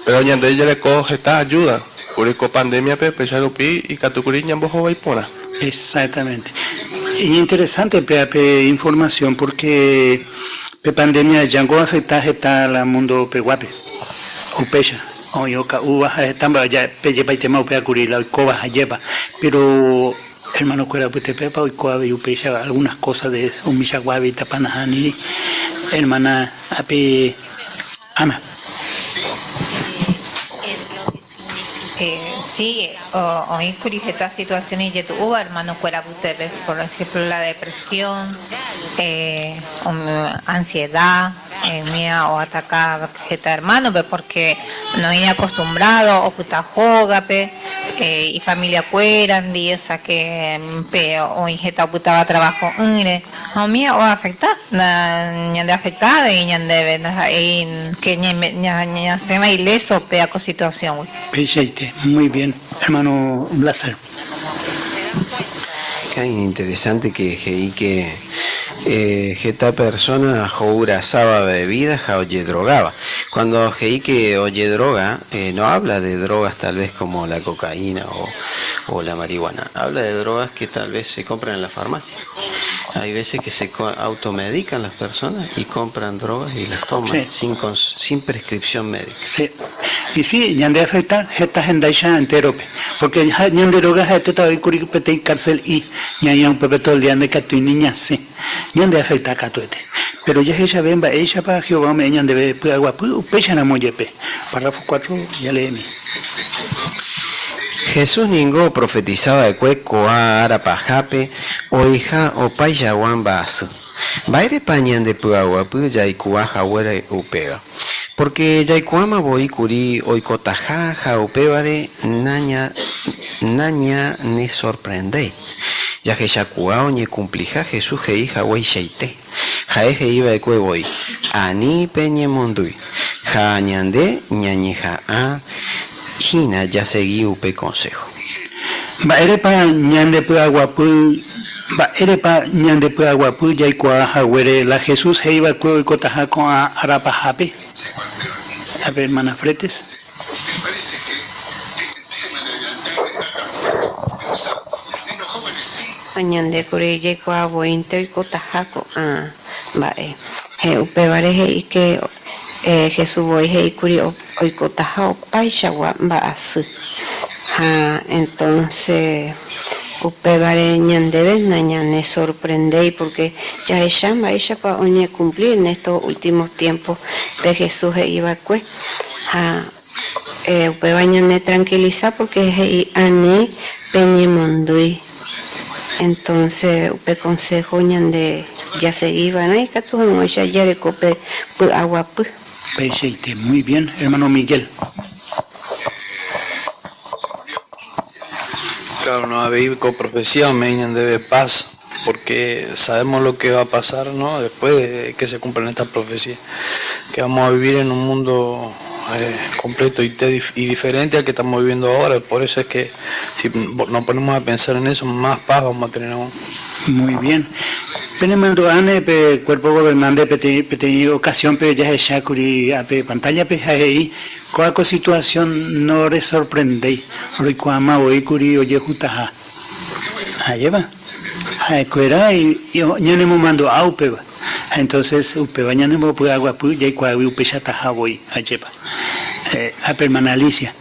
Péro ñande jareko heta ajúda kuri ko pandémiape, péicha rupi ikatu kuri ñambohovái porã. Exactamente. Iñinteresante péa pe información porque pe pandemia aja ngo afecta heta la mundo peguápe. Upéicha, oĩ oka'úva ha heta mba'e ja pejepaitéma upéva kuri la oikóva ha jépa. Pero hermano kuéra apytépepa oiko avei upéicha algunas cosas de umichagua avei tapa nahániri. Hermana ape Ana. Si, oĩkuri heta situasión ijetu'úva ermanokuéra apytépe, por ehémplo la depresión, ansieda, umíva oataka heta ermánope pórke noĩri akostumbrádo opyta hógape ifamiliakuérandi, osea ke pe oĩ heta opytáva travaho'ỹre. Ha umíva oafekta, ñandeafekta avei ñandéve, ndaha'éi ke ñasẽva iléso péa ko situasióngui. Peichaite, muy bien, hermano Blaser. Qué interesante que he'i que heta persona ho'urasáva bebida ha ojedrogaba. Cuando he'i que ojedroga, no habla de drogas tal vez como la cocaína o la marihuana, habla de drogas que tal vez se compran en la farmacia. Hay veces que se automedican las personas y compran drogas y las toman Sí. sin, sin prescripción médica. Sí. Y sí, ñande afecta heta hendáicha entérope. Porque ha ñande róga ha'etéta oĩ kuri peteĩ cárcel-i, ñaĩva upépe todo el día ndaikatúi ni ñasẽ. Ñande afecta katuete. Pero jahechave mba'éichapa Jehová ome'ẽ ñandéve py'aguapy upéicharamo jepe. Párrafo cuatro jaleemi. Jesús ningo oprofetisa va'ekue ko'ã ára pahápe oĩha opaichagua mba'asy. Mba'érepa ñandepy'aguapy jaikuaa haguére upéva? Pórke jaikuaáma voi kuri oikotaha ha upévare nañanesorprendéi. Jahechakuaa oñekumpliha Jesús he'i hagueichaite. Ha'e he'i va'ekue voi, Ani peñemondýi. Ha ñande ñañeha'ã hína jasegi upe konsého. Mba'érepa ñandepy'aguapy Mba'érepa ñandepy'aguapy jaikuaa haguére la Jesús he'i va'ekue oikotaha ko'ã ára pahápe? A ver, hermana Fretes. Ha ñande kuri jaikuaa voínte oikotaha ko'ã mba'e. He upévare he'i ke Jesús voi he'i kuri oikotaha opaichagua mba'asy. Ha entonce upévare ñandéve nañanesorprendéi porque jahecha mba'éichapa oñekumpli en estos últimos tiempos pe Jesús he'i va'ekue. Ha Upéva ñanetrankilisa pórke he'i ani peñemondýi. Entónse upe konsého ñande jasegi va'erã ikatu hag̃uáicha jareko pe py'aguapy. Peichaite, muy bien, hermano Miguel. Claro, no avei ko profecía ome'ẽ ñandéve paz, porque sabemos lo que va a pasar, ¿no? Después de que se cumplan estas profecías, que vamos a vivir en un mundo eh, completo y, y diferente al que estamos viviendo ahora. Por eso es que si nos ponemos a pensar en eso, más paz vamos a tener aún. Muy bien. Penemandu'áne pe Cuerpo Gobernante peteĩ peteĩ ocasión-pe jahechákuri ápe pantalla-pe ha he'i kóa ko situación no resorprendéi, roikuaáma voi kuri ojehutaha. Ajépa? Ha'ekuéra ñanemomandu'a upéva. Ha entonces upéva ñanembopy'aguapy jaikuaágui upeichataha voi. Ajépa? Ápe hermana Alicia.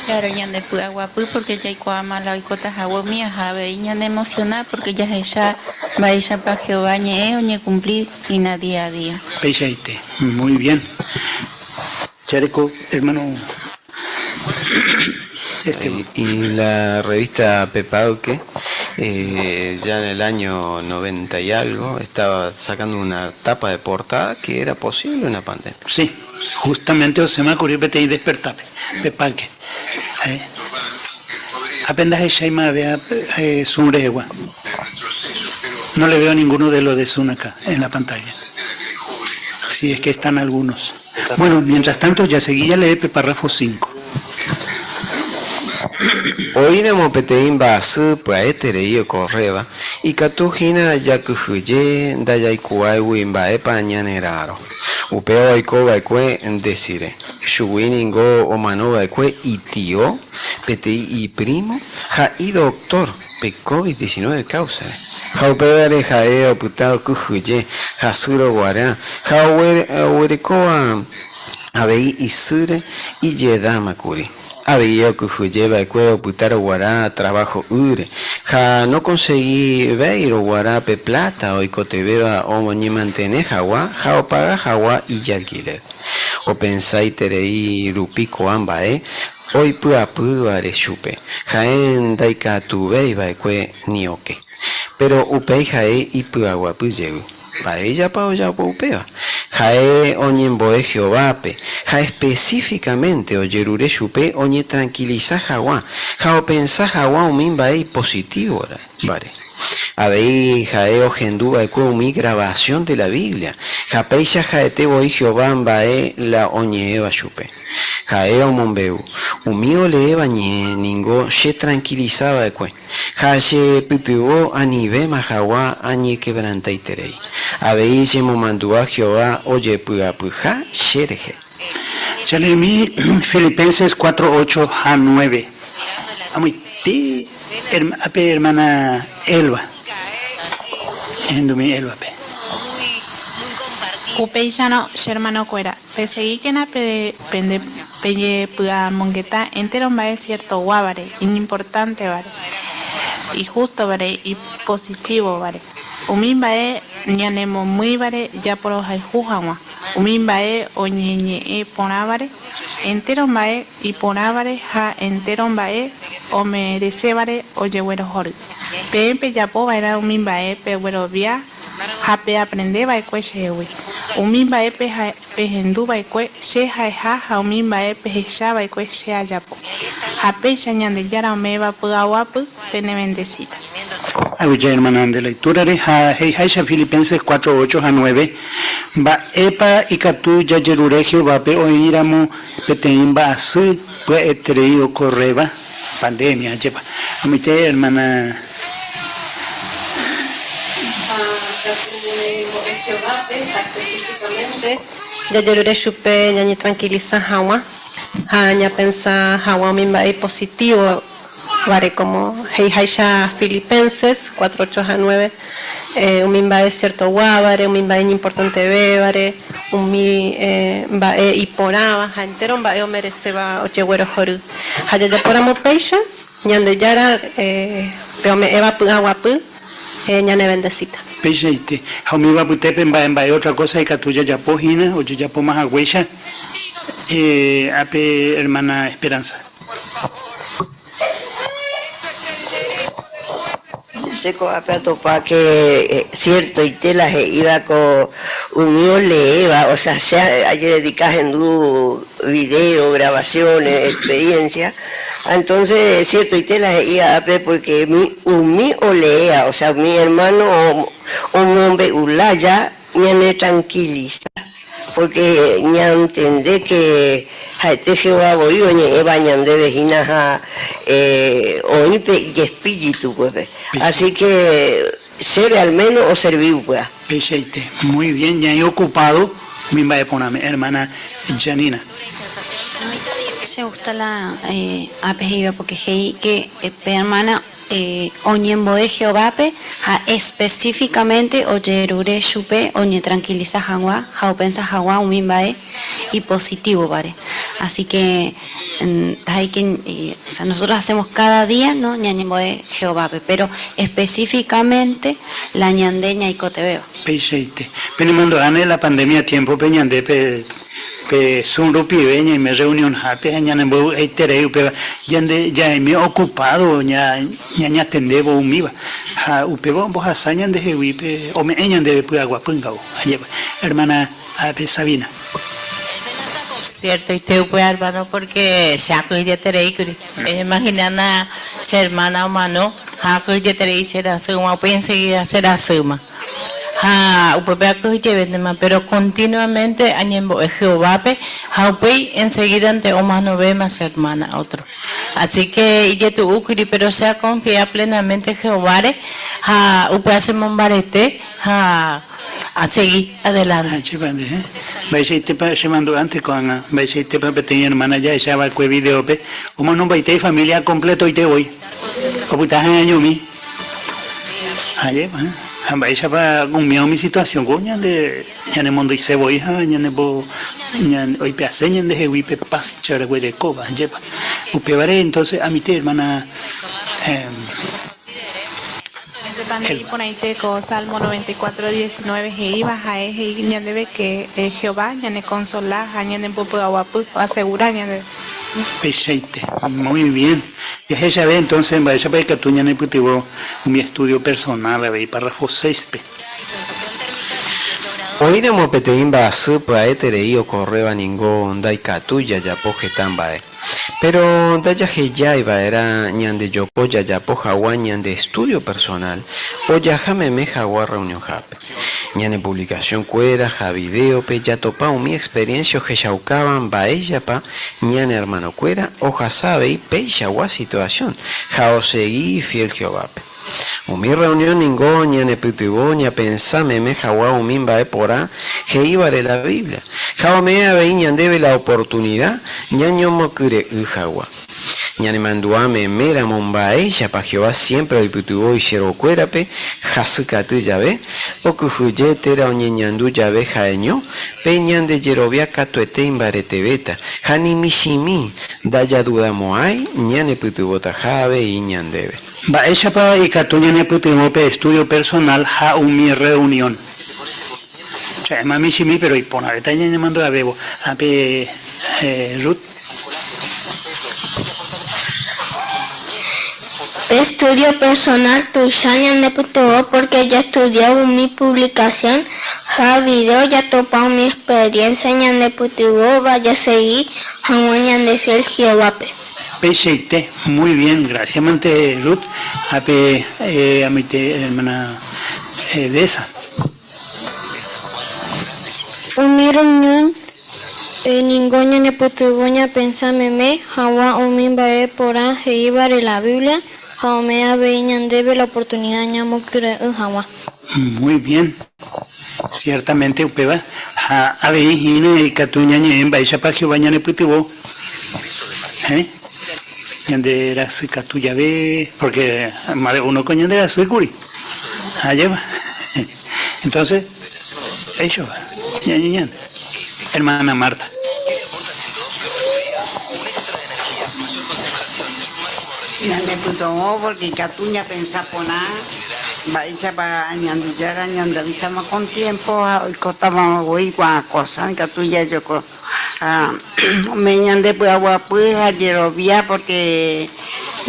Claro, ñandepy'aguapy porque jaikuaáma la oikotaha umi ha avei ñaneemosiona porque jahecha mba'éichapa Jehová ñe'ẽ oñekumpli hína día a día. Peichaite. Muy bien. Jareko, hermano. Este. Y la revista Pepauque, eh, ya en el año 90 y algo, estaba sacando una tapa de portada que era posible una pandemia. Sí, justamente osẽma kuri peteĩ despertápe, Pepauque. Eh, ápe ndahecháima avea eh, Zoom rehegua. No le veo ninguno de los de Zoom acá en la pantalla. Si es que están algunos. Bueno, mientras tanto, jasegi jalee pe párrafo cinco. Oĩramo peteĩ mba'asy pya'eterei okorréva, ikatu hína jakyhyje ndajaikuaáigui mba'épa ñanera'arõ. Upéva oiko va'ekue Desiree. Chugui ningo omano va'ekue itio, peteĩ iprímo ha idoktór pe Covid 19 káusare. Ha upévare ha'e opyta okyhyje hasýrõ guarã ha oguerekóva avei isýre ijedáma kuri. Avei okyhyje va'ekue opytárõ guarã traváho ýre ha nokonsegivéirõ guarã pe pláta oikotevẽva oñemantene hag̃ua ha opaga hag̃ua ijalkilér. Opensaiterei rupi ko'ã mba'e oipy'apývare chupe, ha'e ndaikatuvéi va'ekue ni oke. Péro upéi ha'e ipy'aguapy jey. Mba'éichapa ojapo upéva? Ha'e oñembo'e Jehovápe ha espesífikamente ojerure chupe oñetrankilisa hag̃ua ha opensa hag̃ua umi mba'e ipositívore. Avei ha'e ohendu va'ekue umi gravasión de la Biblia, ha péicha ha'ete voi Jehová mba'e la oñe'ẽva chupe. Ha'e omombe'u, Umi oleéva ñe'ẽ ningo chetrankilisa va'ekue, ha chepytyvõ anivéma hag̃ua añekevrantaiterei. Avei chemomandu'a Jehová ojepy'apyha cherehe. Che leemi Filipenses cuatro, ocho ha nueve. Amoite. Pe ape hermana Elva. Ehendumi Elva-pe. Upéicharõ, che hermanokuéra, pesegíkena pe pende pejepy'amongeta entéro mba'e siertoguávare, iñimportántevare, ihústovare, ipositívovare, umi mba'e ñanemomýivare japorohayhu hag̃ua, umi mba'e oñeñe'ẽ porãvare, entéro mba'e iporãvare ha entéro mba'e omeresévare ojeguerohory. Peẽ pejapo va'erã umi mba'e peguerovia ha peaprende va'ekue chehegui, umi mba'e pehendu va'ekue che ha'eha ha umi mba'e pehecha va'ekue che ajapo. Ha péicha Ñandejára ome'ẽva py'aguapy penevendesíta. Aguyje hermana nde lectura-re ha he'iháicha Filipenses 4, 8 ha 9, mba'épa ikatu jajerure Jehovápe oĩramo peteĩ mba'asy pya'eterei okorréva? Pandemia, ajépa. Amoite hermana. Ha katu ñañembo'e Jehovápe ha específicamente jajerure chupe ñañetranquilisa hag̃ua ha ñapensa hag̃ua umi mba'e ipositívovare, como he'iháicha Filipenses 4, 8 ha 9, umi mba'e ciertoguávare, umi mba'e iñimportantevévare, umi mba'e iporãva ha entéro mba'e omereséva ojeguerohory. Ha jajapóramo péicha, Ñandejára pe ome'ẽva py'aguapy ñanevendesíta. Peichaite. Ha umíva apytépe mba'e mba'e ótra kósa ikatu jajapo hína ojejapóma haguéicha ápe ermána Esperanza. Che ko'ápe atopa que ciertoite la he'íva ko umi oleéva, o sea, che ajededika ahendu video, grabaciones, experiencia, ha entonces ciertoite la he'íva ápe porque umi oleéva, o sea, umi hermano omombe'u lája ñanetranquiliza, porque ñantende que ha'ete Jehová voi oñe'ẽva ñandéve hína ha oĩ pe ijespíritu pues. Así que chéve al menos oservi upéva. Peichaite. Muy bien, ñaĩ ocupado umi mba'e porãme, hermana Janina. Che gusta la ápe he'íva porque he'i que pe hermana Oñembo'e Jehovápe ha espesífikamente ojerure chupe oñetrankilisa hag̃ua ha opensa hag̃ua umi mba'e ipositívovare. Así ke ndaha'éi ke, o sea, nosotros hacemos cada día, no ñañembo'e Jehovápe, péro espesífikamente la ñande ñaikotevẽva. Peichaite. Penemandu'áne la pandemia tiémpope ñande pe Pe Zoom rupive ñaime reunionhápe ha ñanembovy'aiterei upéva ñande ñaime ocupado ñañatendévo umíva ha upéva ombohasa ñandehegui pe ome'ẽ ñandéve py'aguapy nga'u. Ajépa, hermana pe Sabina. Ciertoite upe hermano porque che akyhyjetereíkuri. Eñeimaginána che hermana omano ha akyhyjeterei che rasýma, upéi enseguida che rasýma. Ha upépe akyhyjevéntema, péro kontinuaménte añembo'e Jehovápe ha upéi ensegídante omanovéma che ermána ótro. Asi ke ijetu'úkuri, péro che akonfia plénamente Jehováre ha upéva chemombarete ha asegi adelánte. Ajépa nde, eh? Mba'eichaitépa chemandu'ánte ko'ág̃a, mba'eichaitépa peteĩ ermána jahecha va'ekue vidéope omonombaite ifamília kompletoite voi, opyta ha'eñomi. Ajépa, ha mba'éichapa umíva umi situación ko ñande ñanemondyise voi ha ñanembo oipe'ase ñandehegui pe paz che reguerekóva, ajépa. Upévare entonces amite hermana Pandei iporãite ko Salmo 94, 19 he'íva, ha'e he'i ñandéve ke Jehová ñanekonsola ha ñanembopy'aguapy, oasegura ñandéve. Peichaite. Muy bien. Jahechave entonces mba'éichapa ikatu ñanepytyvõ umi estudio personal avei párrafo 6-pe. Oĩramo peteĩ mba'asy pya'eterei okorréva ningo ndaikatúi jajapo heta mba'e. Péro ndajahejái va'erã ñandejoko jajapo hag̃ua ñande estúdio personál ojaha meme hag̃ua rreunionhápe. Ñane puvlikasionkuéra ha vidéope jatopa umi experiénsia ohechaukáva mba'éichapa ñane ermanokuéra ohasa avei peichagua situasión ha osegi ifiél Jehovápe. Umi rreunión ningo ñanepytyvõ ñapensa meme hag̃ua umi mba'e porã he'ívare la Biblia, ha ome'ẽ avei ñandéve la oportunida ñañomokyre'ỹ hag̃ua. Ñanemandu'a meméramo mba'éichapa Jehová siémpre oipytyvõ isiervokuérape hasykatu jave, okyhyje térã oñeñandu jave ha'eño, pe ñande jerovia katuete imbaretevéta ha ni michĩmi ndajadudamo'ãi ñanepytyvõtaha avei ñandéve. Mba'éichapa ikatu ñanepytyvõ pe estúdio personál ha umi rreunión? Cha'éma michĩmi péro iporãvéta ñañemandu'avévo. Ha pe Ruth. Pe estúdio personál tuicha ñanepytyvõ pórke jastudia umi puvlikasión ha vidéo jatopa umi experiénsia ñanepytyvõva jasegi hag̃ua ñandefiél Jehovápe. Peichaite, muy bien, gracias mante Ruth ha pe amoite hermana Deza. Umi reunión ningo ñanepytyvõ ñapensa meme hag̃ua umi mba'e porã he'ívare la Biblia ha ome'ẽ avei ñandéve la oportunida ñamokyre'ỹ hag̃ua. Muy bien. Ciertamente upéva ha avei hína ikatu ñañe'ẽ mba'éichapa Jehová ñanepytyvõ eh ñande rasy katu jave, porque más de uno ko ñande rasy kuri, ajépa. Entonces, péichapa ñañe'ẽ ñande. Hermana Marta. Ñanepytyvõ porque ikatu ñapensa porã mba'éichapa Ñandejára ñandeavisáma con tiempo ha oikótama voi ko'ã kósa ikatu jajoko ha ome'ẽ ñande py'aguapy ha jerovia porque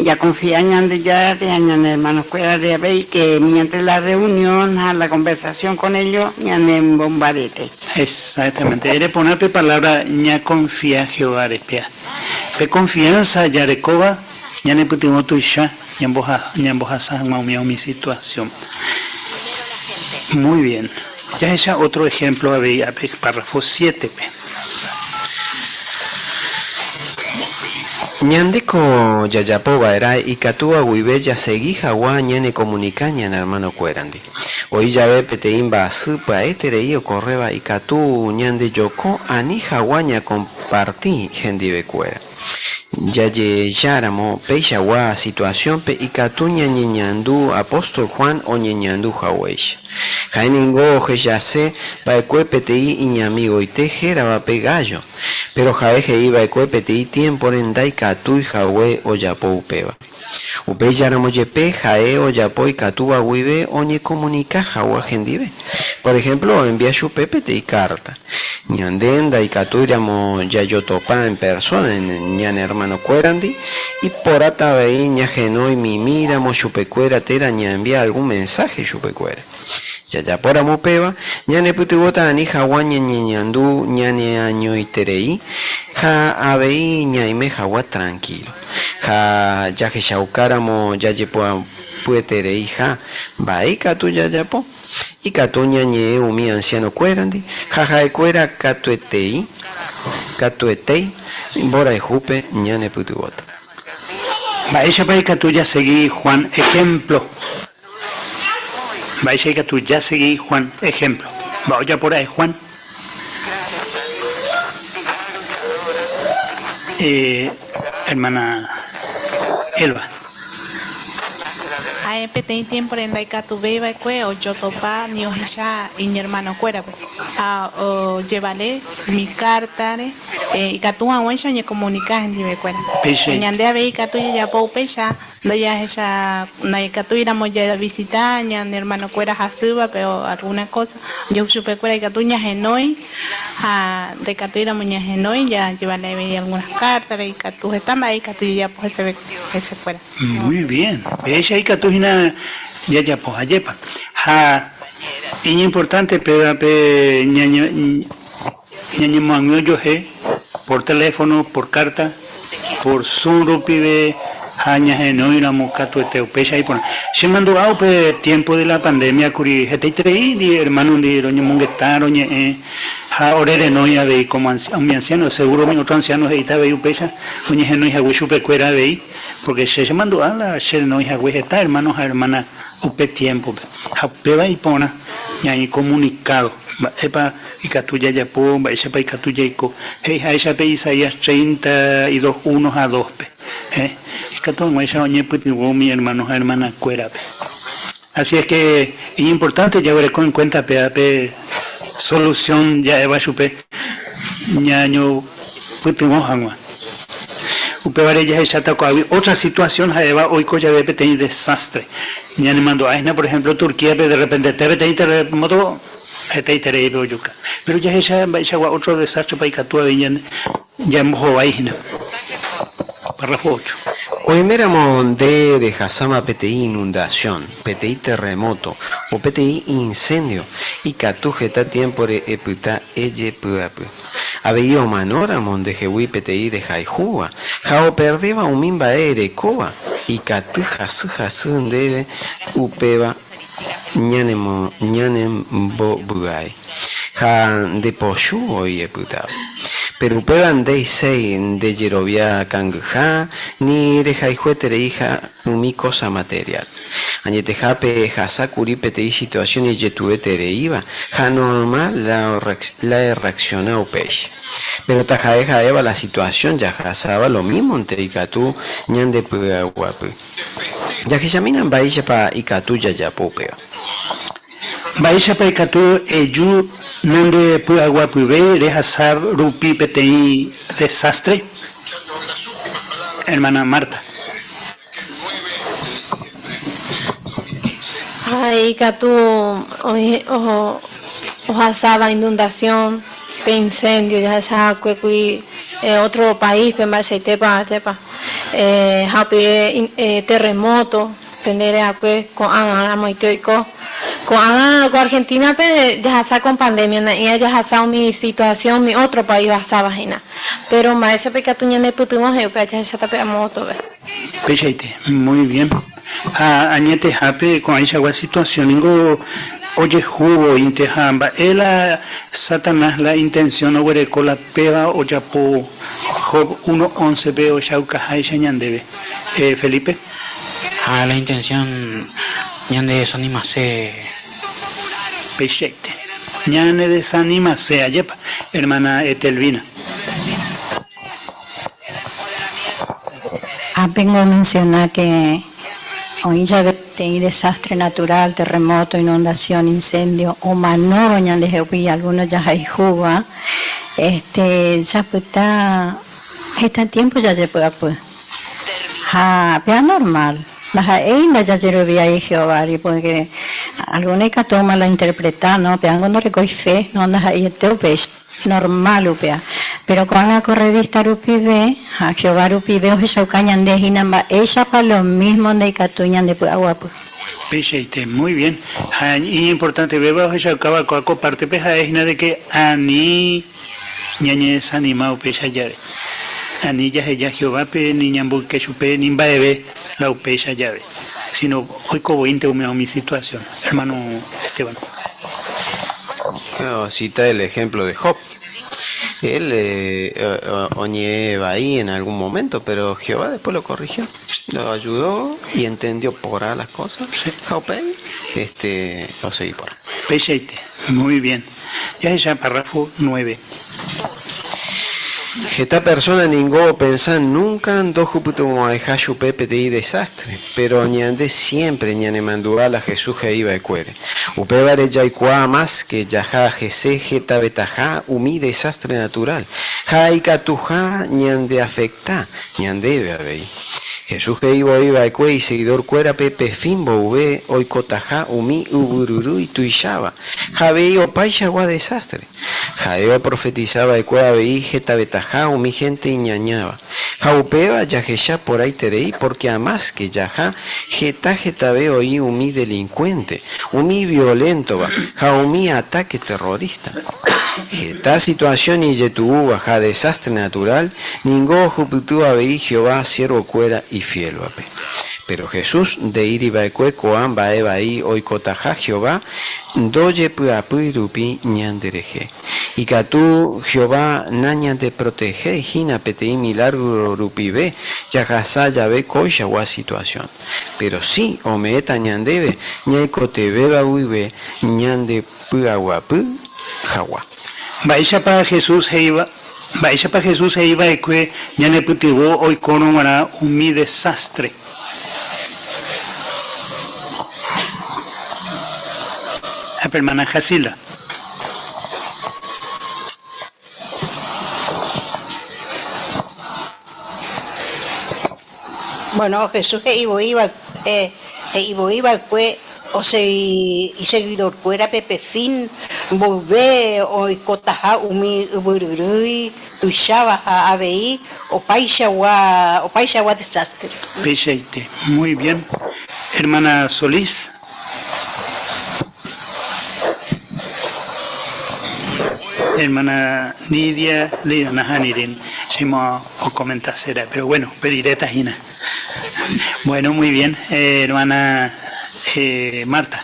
jaconfia Ñandejárare ha ñane hermanokuérare avei que mediante la reunión ha la conversación con ellos ñanemombarete. Exactamente, ere porã pe palabra ñaconfia Jehováre péa. Pe confianza jarekóva ñanepytyvõ tuicha ñambohasa hag̃ua umi umi situación. Muy bien. Jahecha otro ejemplo avei ápe párrafo siétepe. Ñandéko jajapo va'erã ikatúva guive jasegi hag̃ua ñanekomunika ñane ermanokuérandi. Oĩ jave peteĩ mba'asy pya'eterei okorréva ikatu ñandejoko ani hag̃ua ñakomparti hendivekuéra. Jajecháramo peichagua situasiónpe ikatu ñañeñandu apóstol Juan oñeñandu haguéicha. Ha'e ningo ohechase va'ekue peteĩ iñamigoite héravape Gayo, péro ha'e he'i va'ekue peteĩ tiémpore ndaikatúi hague ojapo upéva. Upéicharamo jepe ha'e ojapo ikatúva guive oñekomunika hag̃ua hendive. Por ehémplo, oenvia chupe peteĩ kárta. Ñande ndaikatúiramo jajotopa en persóna ñane ermanokuérandi, iporãta avei ñahenói mimíramo chupekuéra térã ñaenvia algún mensáhe chupekuéra. Jajapóramo upéva, ñanepytyvõta ani hag̃ua ñañeñandu ñaneañoiterei ha avei ñaime hag̃ua trankílo. Ha jahechaukáramo jajepoapyetereiha, mba'e ikatu jajapo? Ikatu ñañe'ẽ umi ansianokuérandi ha ha'ekuéra katuetei, katuetei mborayhúpe ñanepytyvõta. Mba'éichapa ikatu jasegi Juan ehémplo? Mba'éicha ikatu jasegi Juan ehémplo? Mba'e ojapo ra'e Juan? Hermana Elba. Ha'e peteĩ tiémpore ndaikatuvéi va'ekue ojotopa ni ohecha iñermanokuérape, ha ojevale umi kártare ikatu hag̃uáicha oñekomunika hendivekuéra. Ñande avei ikatu jajapo upéicha Ndajahecha ndaikatúiramo javisita ñane ermanokuéra hasývape o algúna kósa, ojehu chupekuéra ikatu ñahenói ha ndaikatúiramo ñahenói jajevale avei algúnas kártare, ikatu heta mba'e ikatu jajapo heseve hesekuéra. Muy bien, péicha ikatu hína jajapo, ajépa. Ha iñimportánte péva pe Ñañemoag̃ui ojohe por teléfono, por kárta, por Zoom rupive ha ñahenóiramo katuete upéicha iporã. Chemandu'a upe tiémpo de la pandémia kuri hetaiterei ndi ermánondi roñemongeta, roñe'ẽ ha ore renói avei kómo umi ansiáno, segúro umi ótro ansiáno he'íta avei upéicha oñehenói hague chupekuéra avei, pórke che chemandu'a la che renói hague heta ermáno ha ermána upe tiémpope. Ha upéva iporã ñaĩ komunikádo. Mba'épa ikatu jajapo, mba'éichapa ikatu jaiko? He'iháicha pe Isaías 32, 1 ha 2-pe. Ikatu hag̃uáicha oñepytyvõ umi hermano ha hermana-kuérape. Así es que iñimportánte jaguereko en cuenta péva pe solución ja'éva chupe ñañopytyvõ hag̃ua. Upévare jahecháta ko'águi otra situación ha'éva oiko jave peteĩ desastre. Ñanemandu'a hína, por ejemplo, Turquíape derrepentete peteĩ terremoto hetaitereípe ojuka. Péro jahecha mba'eichagua ótro desástre-pa ikatu avei ñande ñambohovái hína. Párrafo ocho. Oiméramo nde rehasáma peteĩ inundasión, peteĩ terremóto o peteĩ inséndio, ikatu heta tiémpore epyta ejepy'apy. Avei omanóramo ndehegui peteĩ rehayhúva ha operdéva umi mba'e erekóva, ikatu hasy hasy ndéve upéva ñanembovy'ái ha ndepochy voi epytáva. Péro upéva nde'iséi ndejerovia kangyha ni rehayhuetereiha umi kósa materiál. Añetehápe ehasa kuri peteĩ situasión ijetu'uetereíva ha normál la erreaksiona upéicha. Péro taha'e ha'éva la situasión jahasáva lomímonte ikatu ñandepy'aguapy. Jahechamína mba'éichapa ikatu jajapo upéva. Mba'éichapa ikatu eju nandepy'aguapyve rehasa rupi peteĩ desástre? Ermána Marta. Ha ikatu ohasáva inundación, pe incendio jahecha hague kuri otro país-pe mba'eichaitépa ajépa ha upe terremoto pende re'akue ko'ág̃a ramoite oiko. Ko'ág̃a ko Argentina-pe jahasa con pandemia na'ĩra jahasa umi situación umi otro país ohasáva hína. Péro mba'éichapa ikatu ñanepytyvõ he'i upéva jahecháta pe amo gotove. Peichaite, muy bien. Ha añetehápe ko'ãichagua situación ningo ojehu voínte ha mba'e la Satanás la intención oguereko la péva ojapo Job 1:11-pe ohechaukaháicha ñandéve. Felipe. Ha la intención ñande desanimase. Peichaite. Ñane desanimase, ajépa, hermana Etelvina. Ha pengo amenciona que oĩ jave peteĩ desastre natural, terremoto, inundación, incendio, omanórõ ñandehegui alguno jahayhúva, este, japyta heta tiempo jajepy'apy. Ha péva normal, ndaha'éi ndajajeroviái Jehováre, porque alguno ikatu omalainterpreta, no, pévango ndorekói fe, no, ndaha'eiete upéicha. Normal upéva. Péro ko'ág̃a ko rrevísta rupive ha Jehová rupive ohechauka ñande hína mba'éichapa lo mísmo ndaikatúi ñandepy'aguapy. Peichaite, muy bien. Ha iñimportantevéva ohechaukáva ko'ã ko pártepe ha'e hína de ke ani ñañedesanima upéicha jave. Ani jaheja Jehovápe ni ñamboyke chupe ni mba'eve la upéicha jave, síno oiko voínte umi umi situasión. Ermáno Esteban. Cita el ejemplo de Job. Él eh, oñe'ẽ vai en algún momento, pero Jehová después lo corrigió, lo ayudó y entendió porã las cosas. Ha upéi este, osegi porã. Peichaite. Muy bien. Jahecha párrafo nueve. Heta persóna ningo opensa núnka ndohupytymo'ãiha chupe peteĩ desástre, péro ñande siémpre ñanemandu'a la Jesús he'i va'ekuére. Upévare jaikuaa amáske jaha hese hetavetaha umi desástre naturál ha ikatuha ñandeafekta ñandéve avei. Jesús he'i voi va'ekue isegidorkuérape pe fin mboyve oikotaha umi yvyryrýi tuicháva ha avei opaichagua desástre. Ha'e oprofetisa va'ekue avei hetavetaha umi hénte iñañáva. Ha upéva jahecha porãiterei pórke amáske jaha heta hetave oĩ umi delinkuénte, umi violéntova ha umi atáke terrorísta. Heta situasión ijetu'úva ha desástre naturál ningo ohupyty avei Jehová siervokuéra ifiélvape. Péro Jesús nde'íri va'ekue ko'ã mba'e vai oikotaha Jehová ndojepy'apýi rupi ñanderehe. Ikatu Jehová nañandeprotehéi hína peteĩ milágro rupive jahasa jave koichagua situasión. Péro si ome'ẽta ñandéve ñaikotevẽva guive ñandepy'aguapy hag̃ua. Mba'éichapa Jesús he'íva? Mba'éichapa Jesús he'i va'ekue ñanepytyvõ oikórõ g̃uarã umi desástre? Ha pe ermána Jasilda. Bueno, Jesús he'i voi va'ekue, he'i voi va'ekue osegi iseguidorkuérape pe fin mboyve oikotaha umi yvyryrýi tuicháva ha avei opaichagua opaichagua desástre. Peichaite. Muy bien. Hermana Solís. Hermana Nidia Lida nahániri chemo okomentasera, pero bueno, upe riréta hína. Bueno, muy bien, hermana Marta.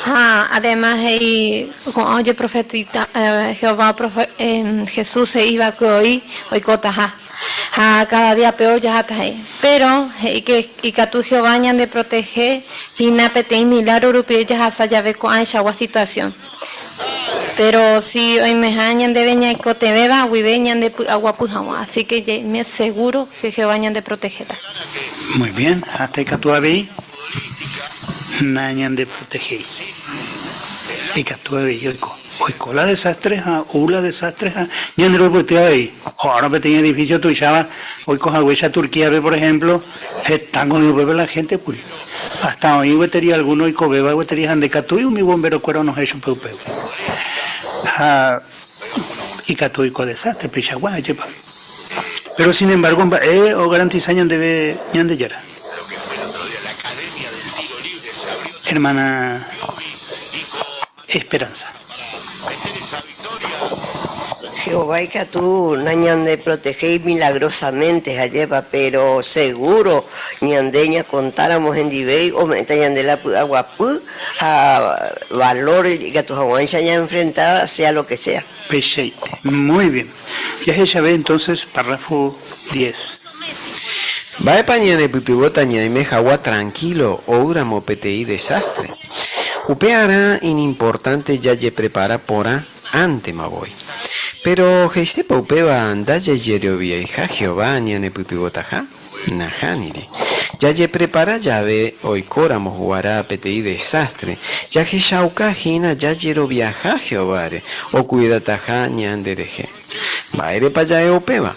Ha además he'i ko'ã ojeprofetita Jehová Jesús he'i va'ekue oĩ oikotaha. Ha káda día peor jaháta he'i. Péro he'i ke ikatu Jehová ñandeprotehe hína peteĩ milágro rupi jahasa jave ko'ãichagua situasión. Péro si oimeha ñandéve ñaikotevẽva guive ñandepy'aguapy hag̃ua, así ke jaime segúro ke Jehová ñandeprotehéta. Muy bien, hasta ikatu avei nañandeprotehéi. Ikatu avei oiko. Oiko la desastre ha ou la desastre ha ñanderopyty avei. Ho'árõ peteĩ edificio tuicháva oiko haguéicha Turquía-pe, por ejemplo, hetángo oĩ upépe la gente kuri. Hasta oĩ gueteri alguno oikovéva gueteri ha ndaikatúi umi bombero-kuéra onohẽ chupe upégui. Ha ikatu oiko desastre peichagua, ajépa. Pero sin embargo mba'e ogarantisa ñandéve Ñandejára. Hermana. Esperanza. Jehová ikatu nañandeprotehéi milagrosamente, ajépa, péro segúro ñande ñakontáramo hendivéi ome'ẽta ñande la py'aguapy ha valór ikatu hag̃uáicha ñaenfrenta sea lo ke sea. Peichaite. Muy bien. Jahechave entonces párrafo diez. Mba'épa ñanepytyvõta ñaime hag̃ua trankílo oúramo peteĩ desástre? Upearã iñimportánte jajeprepara porã ántema voi. Péro he'isépa upéva ndajajeroviaiha Jehová ñanepytyvõtaha? Nahániri. Jajeprepara jave oikóramo huguarã peteĩ desástre, jahechauka hína jajeroviaha Jehováre okuidataha ñanderehe. Mba'érepa ja'e upéva?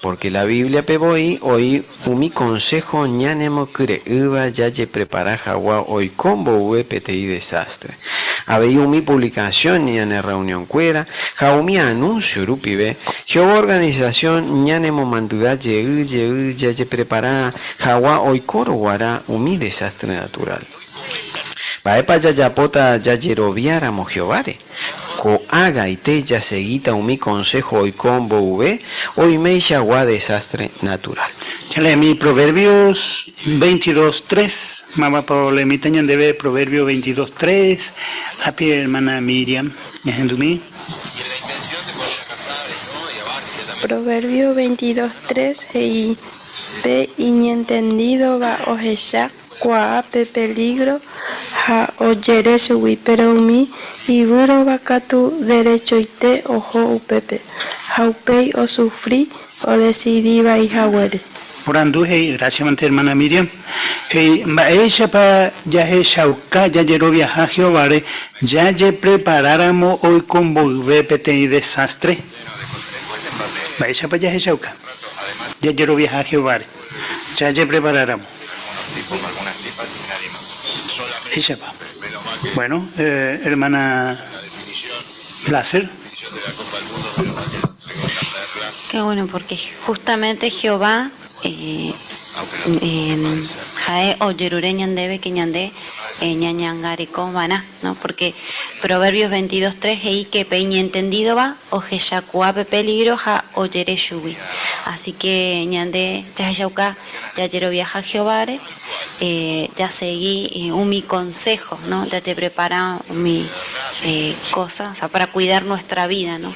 Pórke la Bíbliape voi oĩ umi konsého ñanemokyre'ỹva jajeprepara hag̃ua oiko mboyve peteĩ desástre. Avei umi puvlikasión ñane rreunionkuéra ha umi anúnsio rupive, Jehová organisasión ñanemomandu'a jey jey jajeprepara hag̃ua oikórõ g̃uarã umi desástre naturál. Mba'épa jajapóta jajeroviáramo Jehováre? Ko'ág̃aite jasegíta umi konsého oiko mboyve oimeichagua desástre naturál. Jaleemi Proverbios 22, tres. Mávapa oleemíta ñandéve Proverbio 22, tres? Ápe hermana Miriam, ñahendumi. Proverbio 22, tres he'i, Pe iñentendídova ohecha kuaa pe pelígro ha ojere chugui, péro umi ivýrova katu derechoite oho upépe, ha upéi osufri odesidi vai haguére. Porandu he'i, Grásiamante hermana Miriam. He'i, Mba'éichapa jahechauka jajeroviaha Jehováre jajepreparáramo oiko mboyve peteĩ desástre? Mba'éichapa jahechauka jajeroviaha Jehováre jajepreparáramo? Mba'éichapa? Bueno, hermana Blaser. Qué bueno, porque justamente Jehová eh, eh, ha'e ojerure ñandéve que ñande eh, ñañangareko va'erã, ¿no? Porque Proverbios 22.3 he'i que pe iñentendídova ohechakuaa pe peligro ha ojere chugui. Así que ñande jahechauka jajeroviaha Jehováre, jasegi umi consejo, ¿no? Jajeprepara umi cosa, o sea, para cuidar nuestra vida, ¿no?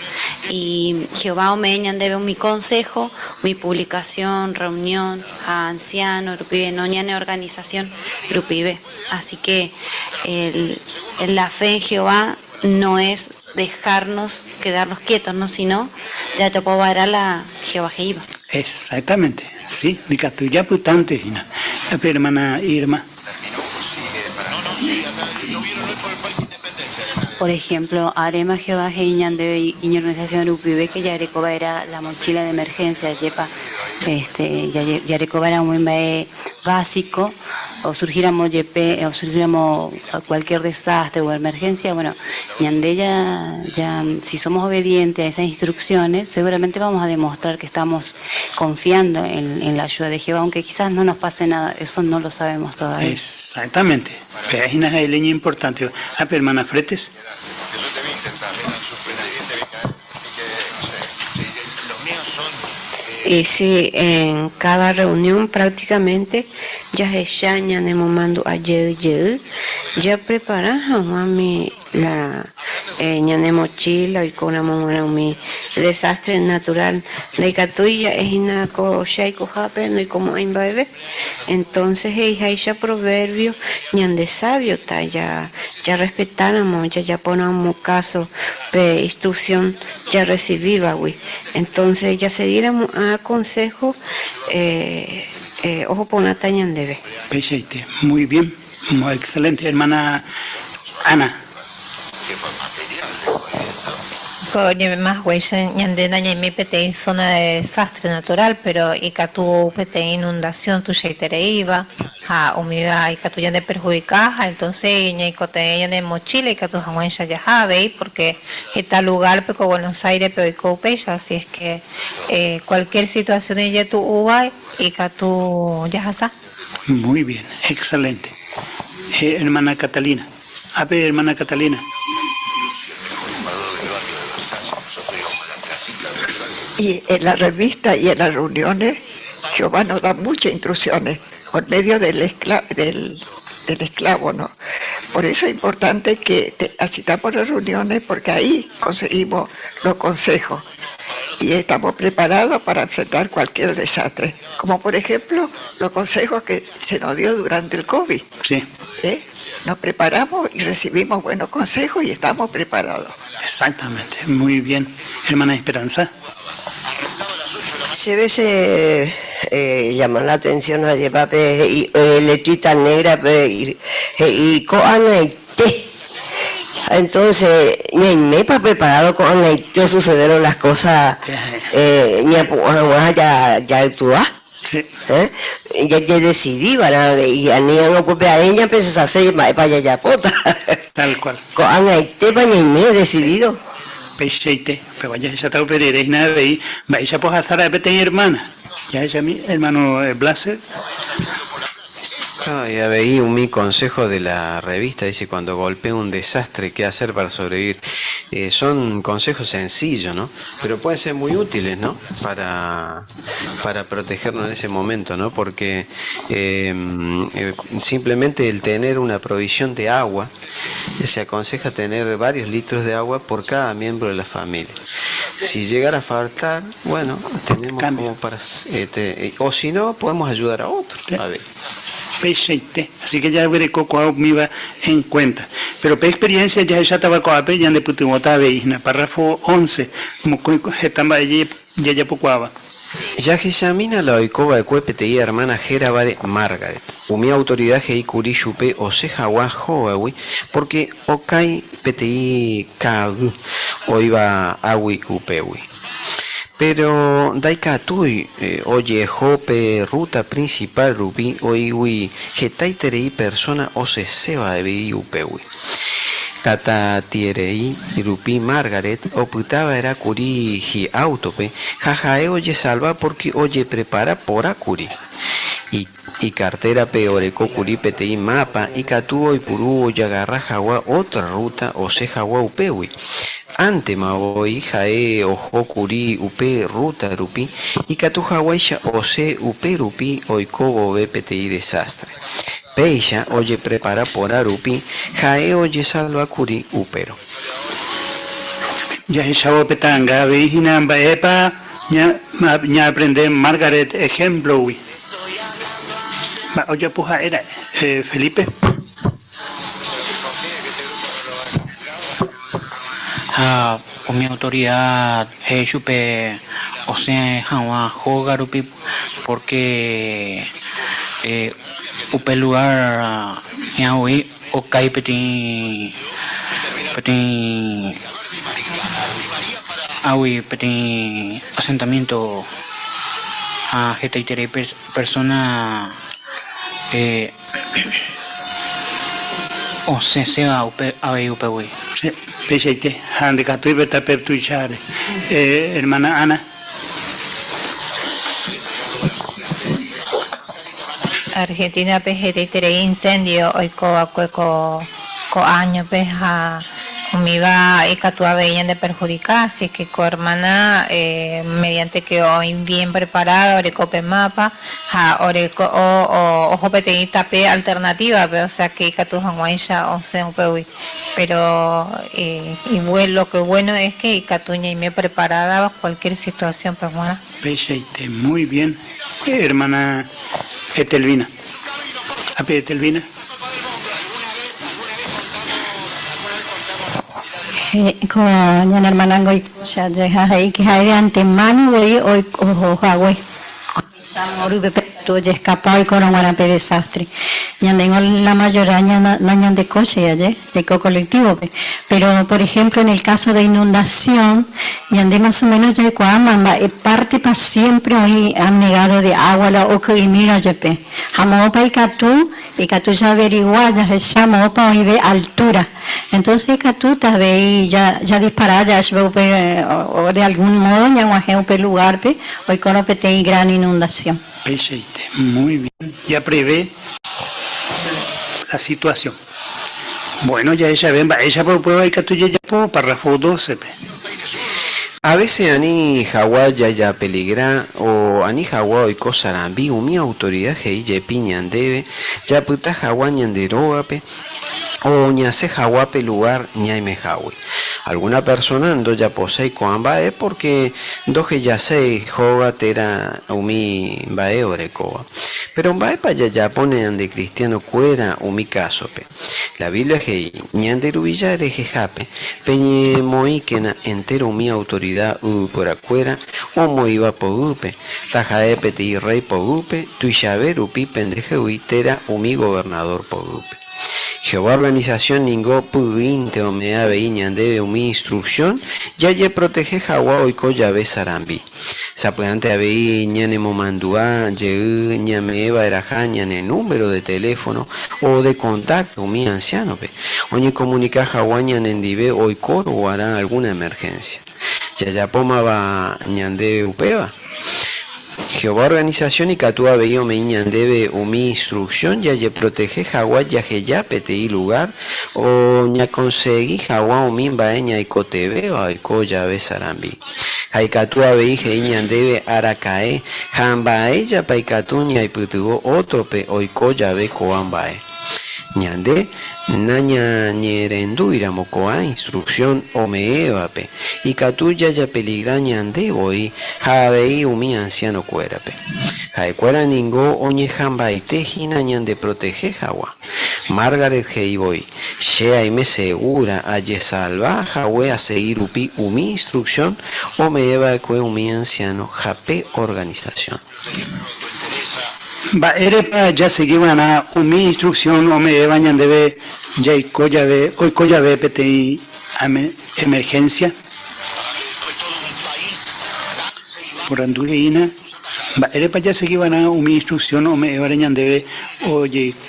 Y Jehová ome'ẽ ñandéve umi consejo, umi publicación, reunión ha anciano rupive, no ñane organización rupive. Así que el, la fe en Jehová no es. Dejarnos quedarnos quietos, no sino jajapo va'erã la Jehová he'íva. Exactamente, sí, ikatu japytánte hína. Pe hermana Irma. Por ejemplo, aréma Jehová he'i ñandéve iñorganización rupive que jareko va'erã la mochila de emergencia, ajépa este, jareko va'erã umi mba'e básico osurgíramo jepe, osurgíramo cualquier desastre o emergencia, bueno, ñande ya, ya, si somos obedientes a esas instrucciones, seguramente vamos a demostrar que estamos confiando en, en la ayuda de Jehová, aunque quizás no nos pase nada, eso no lo sabemos todavía. Exactamente. Pe hína ha'e leña importante. Ha pe hermana Fretes. Y si en cada reunión prácticamente jahecha ñanemomandu'a jey jey japrepara hag̃ua mi la ñane mochila oikóramo g̃uarã umi desastre natural ndaikatúi ja'e hína ko che aikohápe ndoikomo'ãi mba'eve. Entonces he'iháicha proverbio ñande sábiota ja jarrespetáramo jajapóramo káso pe instrucción jarrecibívagui. Entonces jaseguíramo ã consejo oho porãta ñandéve. Peichaite. Muy bien. Excelente, hermana Ana. Ko oñe'ẽma haguéicha ñande nañaimi peteĩ zona de desastre natural, pero ikatu ou peteĩ inundación tuichaitereíva ha umíva ikatu ñandeperhudika ha entonces ñaikotevẽ ñane mochila ikatu hag̃uáicha jaha avei porque heta lugar-pe ko Buenos Aires-pe oiko upéicha, así es que cualquier situación ijetu'úva ikatu jahasa. Muy bien, excelente. Hermana Catalina. Ápe hermana Catalina. Y en la revista y en las reuniones Jehová nos da muchas instrucciones por medio del, esclavo, del, del esclavo, ¿no? Por eso es importante que te, asistamos a las reuniones porque ahí conseguimos los consejos y estamos preparados para enfrentar cualquier desastre, como por ejemplo los consejos que se nos dio durante el COVID. Sí. ¿Eh? Nos preparamos y recibimos buenos consejos y estamos preparados. Exactamente, muy bien. Hermana Esperanza. Chéve che eh, llama la atención ajépa pe he'i eh, letrita negra pe he'i ko'ag̃aite. Entonces, ñaimépa preparado ko'ag̃aite osucederõ las cosas eh, ñapu'ã hag̃ua ha ja, jaytua? Sí. Eh, jajedecidi va'erã avei, ani ág̃a upépe ae ñapensasase mba'épa jajapóta. Tal cual. Ko'ag̃aitépa ñaime decidido? Peichaite, péva jahecháta upe rire hína avei mba'éichapa ohasa ra'e peteĩ hermana. Jahechami, hermano Blase. Ah, y avei umi consejo de la revista, dice, cuando golpee un desastre, qué hacer para sobrevivir. Eh, son consejos sencillos, ¿no? Pero pueden ser muy útiles, ¿no? Para, para protegernos en ese momento, ¿no? Porque eh, eh, simplemente el tener una provisión de agua, se aconseja tener varios litros de agua por cada miembro de la familia. Si llegara a faltar, bueno, tenemos como para... Este, o si no, podemos ayudar a otro. A ver. Peichaite. Así que jaguereko ko'ã umíva en cuenta. Pero pe experiencia jahechátava ko'ápe ñandepytyvõta avei hína. Párrafo 11, mokõi heta mba'e jajapokuaáva. Jahechamína la oiko va'ekue peteĩ ermána héravare Margaret. Umi autorida he'i kuri chupe osẽ hag̃ua hógagui pórke okái peteĩ ka'aguy oĩva águi upégui. Péro ndaikatúi ojeho pe rrúta prinsipál rupi oĩgui hetaiterei persóna osẽséva avei upégui. Tatatĩrei rupi Margaret opyta va'erã kuri hi'áutope ha ha'e ojesalva pórke ojeprepara porã kuri. Ikartérape oreko kuri peteĩ mápa ikatu oipuru ojagarra hag̃ua ótra rrúta osẽ hag̃ua upégui. Ántema voi ha'e oho kuri upe rrúta rupi ikatu hag̃uáicha osẽ upe rupi oiko vove peteĩ desástre. Péicha ojeprepara porã rupi ha'e ojesalva kuri upérõ. Jahechávo pe ta'anga avei hína mba'épa ñaaprende Margaret ehémplogui. Mba'e ojapo ha'e ra'e Felipe? Ha umi autoridad he'i chupe osẽ hag̃ua hóga rupi pórke upe lugár ñaho'i okái peteĩ peteĩ águi peteĩ asentamiénto ha hetaiterei persóna osẽséva upe avei upégui. Peichaite, ha ndikatúi pe tape tuicháre. Hermana Ana. Argentina-pe hetaiterei incendio oiko va'ekue ko ko áñope ha umíva ikatu avei ñandeperhudika, así que ko hermana mediante que oĩ bien preparada oreko pe mapa ha oreko oho peteĩ tape alternativa-pe, osea ke ikatu hag̃uáicha osẽ upégui. Pero lo que bueno es que ikatu ñaime preparada cualquier situación-pe g̃uarã. Peichaite, muy bien, hermana Etelvina. Ape Etelvina. Ko ñane hermana-ngo oiko che ha he'i que ha'e de antemano voi oho hague. Ohechamorýpe pe katu ojeskapa oikórõ g̃uarã pe desástre. Ñandéngo la majoría nañandekóchei aje, jaiko kolektívope. Péro por ehémplo en el káso de inundasión, ñande mas o ménos jaikuaáma mba'e pártepa siémpre oĩ anegado de água la oky'imírõ jepe. Ha moõpa ikatu, ikatu jaaverigua jahecha moõpa oĩve altúra. Entonces ikatúta avei jadispara ja'échupe upe o de algún modo ñag̃uahẽ upe lugárpe oikórõ peteĩ gran inundación. Peichaite, muy bien, ya prevé la situación. Bueno, jahechave mba'éichapa upéva ikatu jajapo párrafo dócepe. A vése ani hagua jajapeligra o ani hagua oiko sarambi umi autorida he'i jepi ñandéve japyta hagua ñande rógape o ñasẽ hagua pe lugár ñaimehágui. Algúna persóna ndojaposéi ko'ã mba'e pórke ndohejaséi hóga térã umi mba'e orekóva. Péro mba'épa jajapóne ñande kristianokuéra umi kásope? La Biblia he'i, Ñande Ruvicha rehehápe, peñemoĩkena entéro umi autorida yvyporakuéra omoĩva poguýpe, taha'e peteĩ rréi poguýpe, tuichave rupi pendehegui térã umi governadór poguýpe. Jehová organisasión ningo py'ỹinte ome'ẽ avei ñandéve umi instruksión jajeprotehe hag̃ua oiko jave sarambi. Sapy'ánte avei ñanemomandu'a jey ñame'ẽ va'erãha ñane número de teléfono o de kontákto umi ansiánope, oñekomunika hag̃ua ñanendive oikórõ guarã algúna emerhénsia. Jajapómava ñande upéva? Jehová organisasión ikatu avei ome'ẽ ñandéve umi instruksión jajeprotehe hag̃ua jaheja peteĩ lugár o ñakonsegi hag̃ua umi mba'e ñaikotevẽva oiko jave sarambi. Ha ikatu avei he'i ñandéve araka'e ha mba'éichapa ikatu ñaipytyvõ ótrope oiko jave ko'ã mba'e. Ñande nañañe'ẽrendúiramo ko'ã instruksión ome'ẽvape, ikatu jajapeligra ñande voi ha avei umi ansianokuérape. Ha'ekuéra ningo oñeha'ãmbaite hína ñandeprotehe hag̃ua. Margaret he'i voi, Che aime segúra ajesalva hague asegi rupi umi instruksión ome'ẽ va'ekue umi ansiáno ha pe organisasión. Mba'érepa jasegi va'erã umi instruksión ome'ẽva ñandéve jaiko jave oiko jave peteĩ emerhénsia? Porandu he'ína, Mba'érepa jasegi va'erã umi instruksión ome'ẽvare ñandéve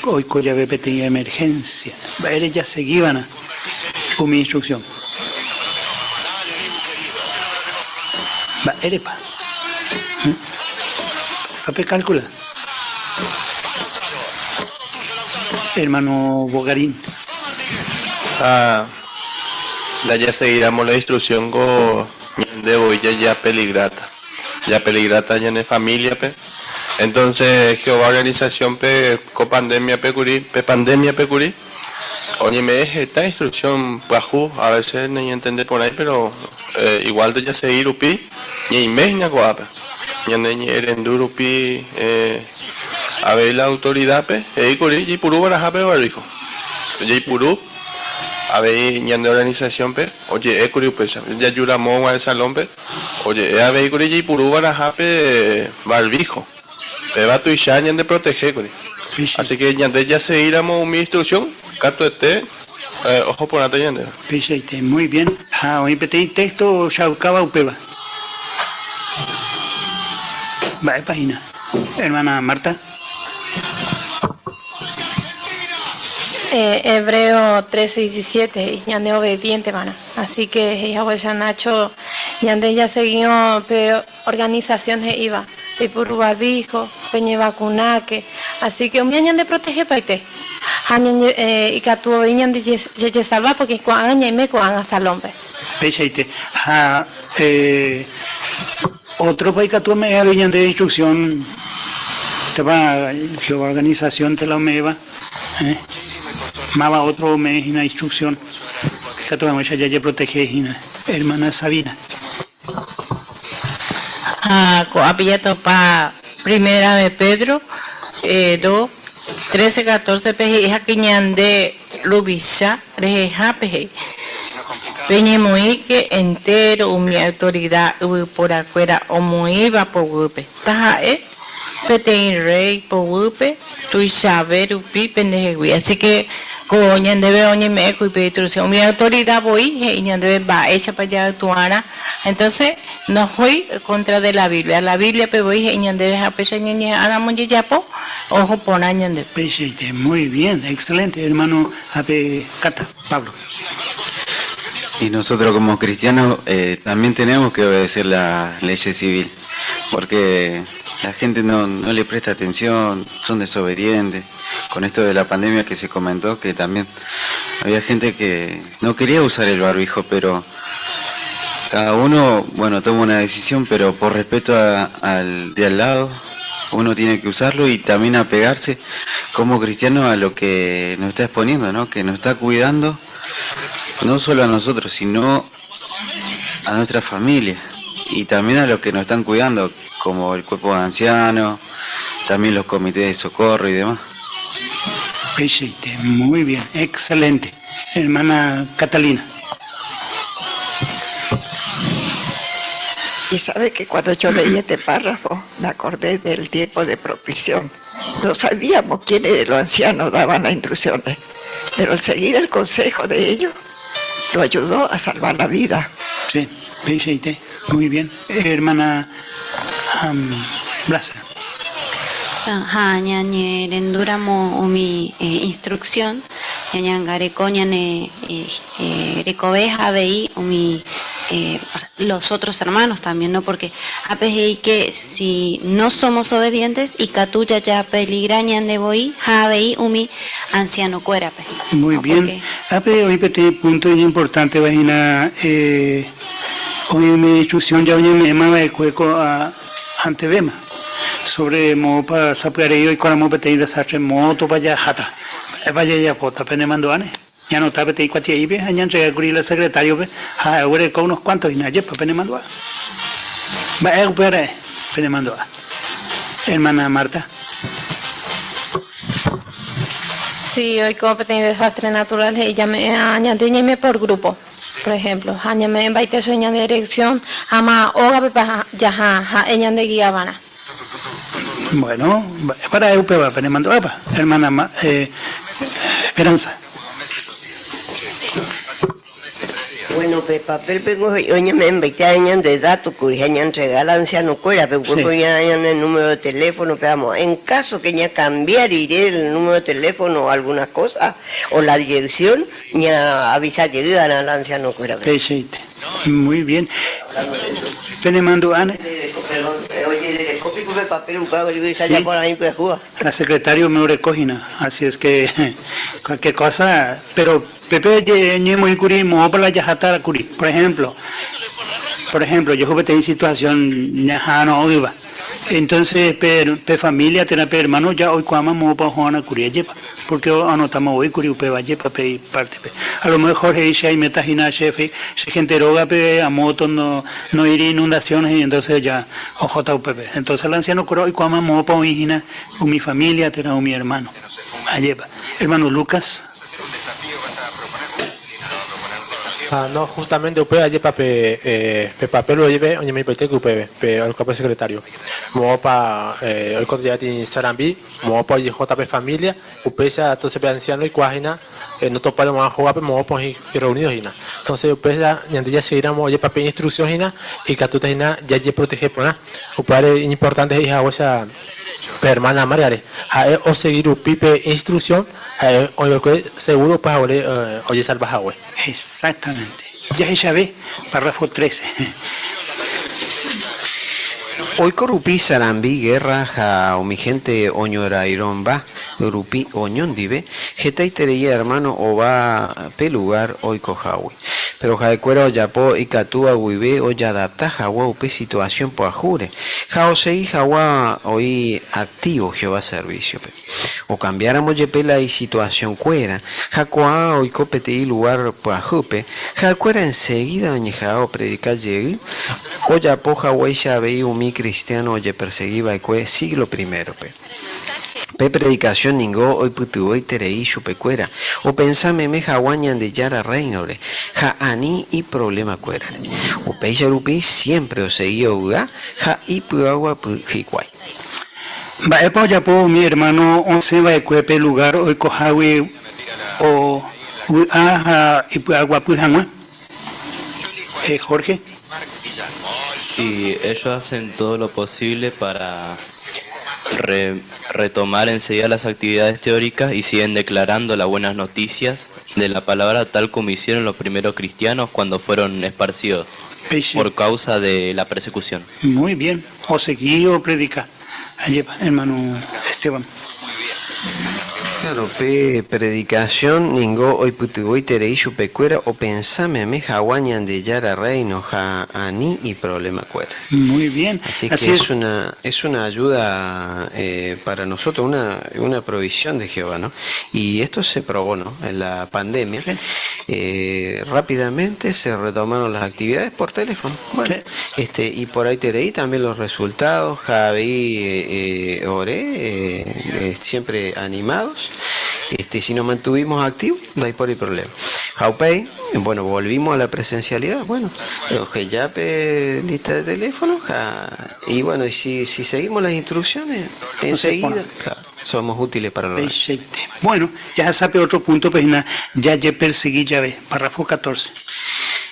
oiko jave peteĩ emerhénsia? Mba'ére jasegi va'erã umi instruksión? Mba'érepa? Ha pekalkula. Ermáno Bogarín. Ha ndajasegíramo la instruksión ko ñande voi jajeapeligráta. Japeligráta ñane famíliape. Entonce Jehová organización-pe ko pandemia-pe kuri, pe pandemia-pe kuri, oñeme'ẽ heta instrucción pyahu, a veces nañantende porãi, pero igual-nte jasegi rupi ñaime hína ko'ápe. Ñane ñe'ẽrendu rupi avei la autoridad-pe he'i kuri jaipuru va'erãha pe barbijo. Jaipuru. Avei ñande organización-pe oje'ékuri upéicha. Jaju ramo og̃uahẽ salón-pe, oje'e aveikuri jaipuru va'erãha pe barbijo. Péva tuicha ñandeprotehékuri. Así que ñande jasegíramo umi instrucción, katuete oho porãta ñandéve. Peichaite, muy bien. Ha oĩ peteĩ texto ohechaukáva upéva. Mba'épa hína, hermana Marta? Hebreo 13, 17 he'i, ñande obediente va'erã. Así que he'i haguéicha Nacho, ñande jaseguiõ pe organización he'íva, peipuru barbijo, peñevakunáke, así que umíva ñandeprotehepaite ha ñañe ikatu avei ñande jajesalva porque ko'ág̃a ñaime ko'ág̃a salón-pe. Peichaite. Ha ótropa ikatu ome'ẽ avei ñande instrucción, péva Jehová organización te la ome'ẽva, máva ótro ome'ẽ hína instrucción ikatu hag̃uáicha jajeprotehe hína. Hermana Sabina. Ha ko'ápe jatopa Primera de Pedro 2, 13, 14 pe he'i ha ke ñande ruvicha rehehápe he'i, Peñemoĩke entéro umi autorida yvyporakuéra omoĩva poguýpe, taha'e peteĩ rréi poguýpe tuichave rupi pendehegui. Así ke ko ñandéve oñeme'ẽ ko ipe instrucción. Umi autorida voi he'i ñandéve mba'éichapa ja'ytu'arã. Entonces, ndohói contra de la Biblia. La Biblia-pe voi he'i ñandéve ha upéicha ñañeha'ãramo jajapo, oho porã ñandéve. Peichaite, muy bien, excelente, hermano Ape Cata, Pablo. Y nosotros como cristianos también tenemos que obedecer la leyes civil, porque la gente no, no le presta atención, son desobedientes. Con esto de la pandemia que se comentó, que también había gente que no quería usar el barbijo, pero cada uno, bueno, toma una decisión, pero por respeto al de al lado, uno tiene que usarlo y también apegarse como cristiano a lo que nos está exponiendo, ¿no? Que nos está cuidando, no solo a nosotros, sino a nuestra familia y también a los que nos están cuidando, como el cuerpo de ancianos, también los comités de socorro y demás. Peichaite, muy bien, excelente. Hermana Catalina. Y sabe que cuando yo leí este párrafo me acordé del tiempo de propición. No sabíamos quiénes de los ancianos daban las instrucciones, pero al seguir el consejo de ellos lo ayudó a salvar la vida. Sí, peichaite, muy bien. Hermana Blasa. Ha ñañerendúramo umi instrucción, ñañangareko ñane rekove ha avei umi los otros hermanos también, ¿no? Porque ápe he'i que si no somos obedientes ikatu jajapeligra ñande voi ha avei umi anciano-kuérape. Muy bien. Ápe oĩ peteĩ punto iñimportánteva hína oĩ umi instrucción ja oñeme'ẽma va'ekue ko antevéma sobre moõpa sapy'arei oikóramo peteĩ desastre moõtopa jaháta, mba'épa jajapóta, penemandu'áne. Ñanota peteĩ kuatia'ípe ha ñantrega kuri la secretario-pe ha ha'e oguereko unos cuantos hína, ajépa penemandu'a. Mba'e upéva ra'e penemandu'a, hermana Marta? Si oiko peteĩ desastre natural he'i ñame'ẽ ha ñande ñaime por grupo, por ejemplo, ha ñame'ẽ mbaite chupe ñande dirección ha ma ógapepa jaha ha'e ñande guía va'erã. Bueno, mba'épa ra'e upéva penemandu'ápa, hermana Esperanza? Bueno, pe papel-pe ko he'i oñeme'ẽmbaite ae ñande dato kuri ha ñantrega la anciano-kuérape, upépe oñe'ã ñane número de teléfono pe amo. En caso que ñakambia rire el número de teléfono o alguna cosa o la dirección, ñaavisa jey va'erã la anciano-kuérape. Peichaite. Muy bien. Penemandu'áne. Perdón, ojerereko piko pe papel upéva ojehecha japorã'i pyahúva. La secretario me oreko hína, así es que cualquier cosa, pero pépe ñemoĩ kuri moõpa la jaháta kuri. Por ejemplo, por ejemplo, ojehu peteĩ situación ñaha'arõ'ỹva, entonces pe pe familia térã pe hermano ja oikuaáma moõpa oho'arã kuri, ajépa, porque oanotáma voi kuri upéva, ajépa pe ipártepe. A lo mejor he'i che aiméta hína che che gente rógape amo no noĩri inundación he'i, entonces ja ohóta upépe. Entonces la anciano kuéra oikuaáma moõpa oĩ hína umi familia térã umi hermano. Ajépa. Hermano Lucas. Ha no, justamente upe ajépa pe pe papel ojepe oñemoĩpaite upépe pe oikuaa pe secretario. Moõpa oikóta jave tĩ sarambi, moõpa ojehóta pe familia, upéicha entonces pe anciano oikuaa hína ndotopái mo'ã hógape moõpa oĩ reunido hína. Entonces upéicha ñande jaseguíramo ojepa pe instrucción hína ikatúta hína jajeprotehe porã. Upévare iñimportante he'i haguéicha pe hermana Margaret, ha'e osegi rupi pe instrucción ha'e oĩva'ekue seguro upe haguére ojesalva hague. Exactamente. Jahechave párrafo 13. Oiko rupi sarambi guerra ha umi hénte oñorairõmba rupi oñondive, hetaiterei ermáno ova pe lugár oikohágui. Péro ha'ekuéra ojapo ikatúva guive ojadapta hag̃ua upe situasión pyahúre ha osegi hag̃ua oĩ aktívo Jehová servísiope. Okambiáramo jepe la isituasionkuéra ha ko'ág̃a oiko peteĩ lugár pyahúpe, ha'ekuéra ensegída oñeha'ã opredika jey, ojapo haguéicha avei umi kristiáno ojepersegi va'ekue síglo primérope. Pe predikasión ningo oipytyvõiterei chupekuéra opensa meme hag̃ua Ñandejára Rréinore ha ani iprovlemakuérare. Upéicha rupi siémpre osegi ovy'a ha ipy'aguapy hikuái. Mba'épa ojapo umi ermáno osẽ va'ekue pe lugár oikohágui ovy'a ha ipy'aguapy hag̃ua? Jorge. Y ellos hacen todo lo posible para retomar enseguida las actividades teóricas y siguen declarando las buenas noticias de la palabra tal como hicieron los primeros cristianos cuando fueron esparcidos por causa de la persecución. Muy bien, osegi opredika. Ajépa, hermano Esteban. Claro, pe predikasión ningo oipytyvõiterei chupekuéra opensa meme hag̃ua Ñandejára Rréino ha ani iprovlemakuéra. Muy bien. Así que es una, es una ayuda eh, para nosotros, una, una provisión de Jehová, ¿no? Y esto se probó, ¿no? En la pandemia, eh, rápidamente se retomaron las actividades por teléfono. Bueno, este, y por ahí te leí también los resultados, Javi, eh, Ore, eh, siempre animados. Este, si nos mantuvimos activos, no hay por ahí problema. Jaupei, bueno, volvimos a la presencialidad, bueno, pe lista de teléfono, y bueno, y si, si seguimos las instrucciones, enseguida somos útiles para los Bueno, jahasa pe otro punto-pe hína jajepersegi jave, párrafo 14.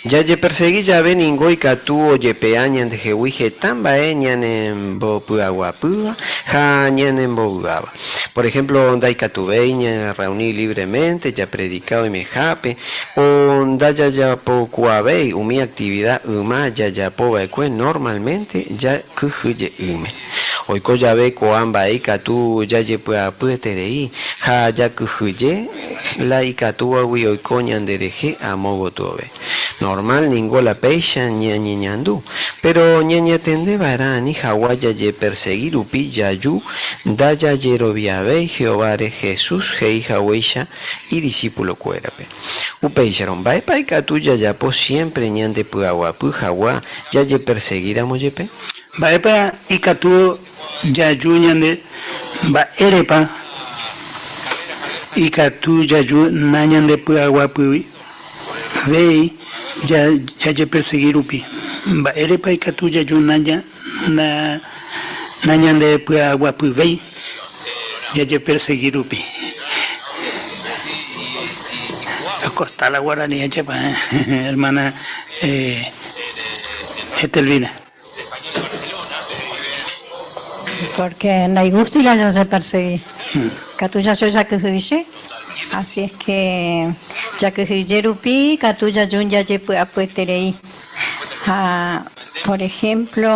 Jajepersegi jave ningo ikatu ojepe'a ñandehegui heta mba'e ñanembopy'aguapýva ha ñanembovy'áva. Por ehémplo, ndaikatuvéi ñanerreuni livremente japredika oimehápe o ndajajapokuaavéi umi aktivida yma jajapo va'ekue normálmente jakyhyje'ỹme. Oiko jave ko'ã mba'e ikatu jajepy'apyeterei ha jakyhyje la ikatúvagui oiko ñanderehe amo gotyove. Normal ningo la péicha ñañeñandu, péro ñañatende va'erã ani hag̃ua jajepersegi rupi jaju ndajajeroviavéi Jehováre Jesús he'i haguéicha idisipulokuérape. Upéicharõ, mba'épa ikatu jajapo siémpre ñandepy'aguapy hag̃ua jajepersegíramo jepe? Mba'épa ikatu jaju ñande Mba'érepa ikatu jaju nañandepy'aguapyvéi jajepersegi rupi? Mba'érepa ikatu jaju nañandepy'aguapyvéi jajepersegi rupi? Okosta la guarani ajépa, hermana Etelvina. Porque ndaigústoi la jajepersegi. Katu jacho jakyhyje. Así es que jakyhyje rupi katu jaju jajepy'apyeterei. Ha por ejemplo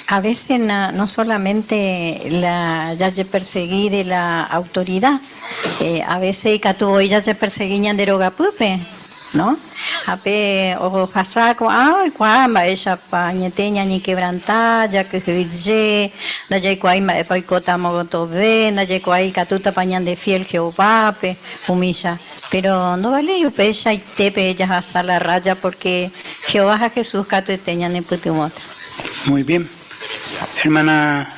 a veces no solamente la jajepersegi de la autoridad, a veces ikatu voi jajepersegi ñande rogapýpe. No? Ha pe ohasa ko'ã oikuaa mba'éichapa añete ñañekevranta, jakyhyje, ndajaikuaái mba'épa oikóta amo gotove, ndajaikuaái ikatútapa ñande fiél Jehovápe, umícha. Péro ndovaléi upeichaite jahasa la rrája pórke Jehová ha Jesús katuete ñanepytyvõta. Muy bien. Hermana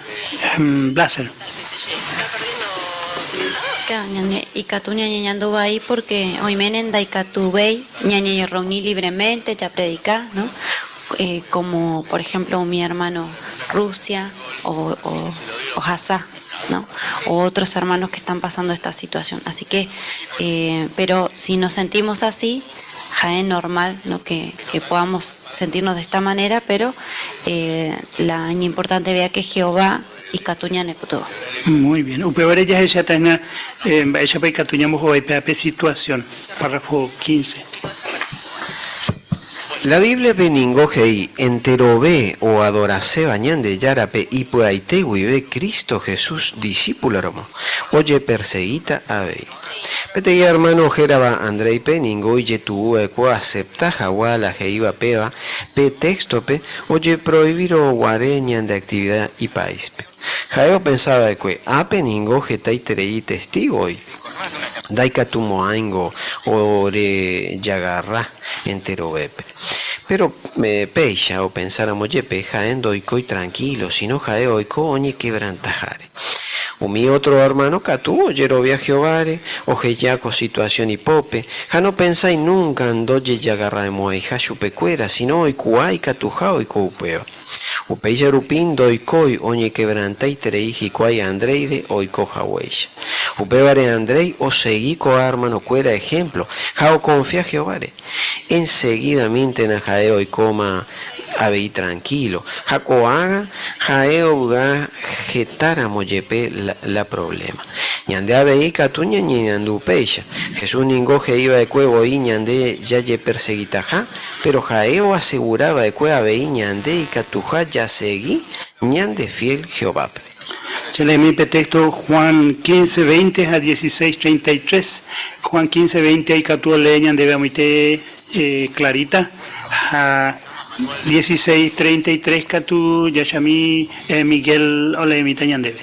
Blaser. Upéicha ñande ikatu ñañeñandu vai porque oiméne ndaikatuvéi ñañeñerreuni libremente japredika, no? Como por ejemplo umi hermano Rusia o ohasa, no? O otros hermanos que están pasando esta situación. Así que, pero si nos sentimos así, ha'e normal, no? Que, que podamos sentirnos de esta manera, pero la iñimportante vea que Jehová ikatu ñanepytyvõ. Muy bien. Upévare jahecháta hína mba'éichapa ikatu ñambohovái péva pe situación, párrafo 15. La Bíbliape ningo he'i, Enterove oadoraséva Ñandejárape ipy'aite guive Cristo Jesús disípuloramo, ojepersegíta avei. Peteĩ ermáno hérava Andréipe ningo ijetu'u va'ekue oasepta hag̃ua la he'íva péva pe téxtope ojeproivírõ guare ñande aktivida ipaíspe. Ha'e opensa va'ekue, Ápe ningo hetaiterei Testígo oĩ. Ndaikatumo'ãingo orejagarra enterovépe. Péro péicha opensáramo jepe, ha'e ndoikói trankílo, síno ha'e oiko oñekevrantaháre. Umi ótro ermáno katu ojerovia Jehováre, oheja ko situasión ipópe, ha nopensái núnka ndojejagarramo'ãiha chupekuéra, síno oikuaa ikatuha oiko upéva. Upéicha rupi ndoikói oñekevrantaiterei hikuái Andréire oiko haguéicha. Upévare Andréi osegi ko'ã ermanokuéra ehémplo ha okonfia Jehováre. Ensegidamíntena ha'e oikóma avei trankílo, ha ko'ág̃a ha'e ovy'a hetáramo jepe la provléma. Ñande avei ikatu ñañeñandu upéicha. Jesús ningo he'i va'ekue voi ñande jajepersegitaha, péro ha'e oasegura va'ekue avei ñande ikatuha jasegi ñandefiél Jehovápe. Che leemi pe texto Juan 15, 20 ha 16, 33. Juan 15, 20 ikatu olee ñandéve amoite Clarita ha 16, 33 katu jachami Miguel oleemíta ñandéve.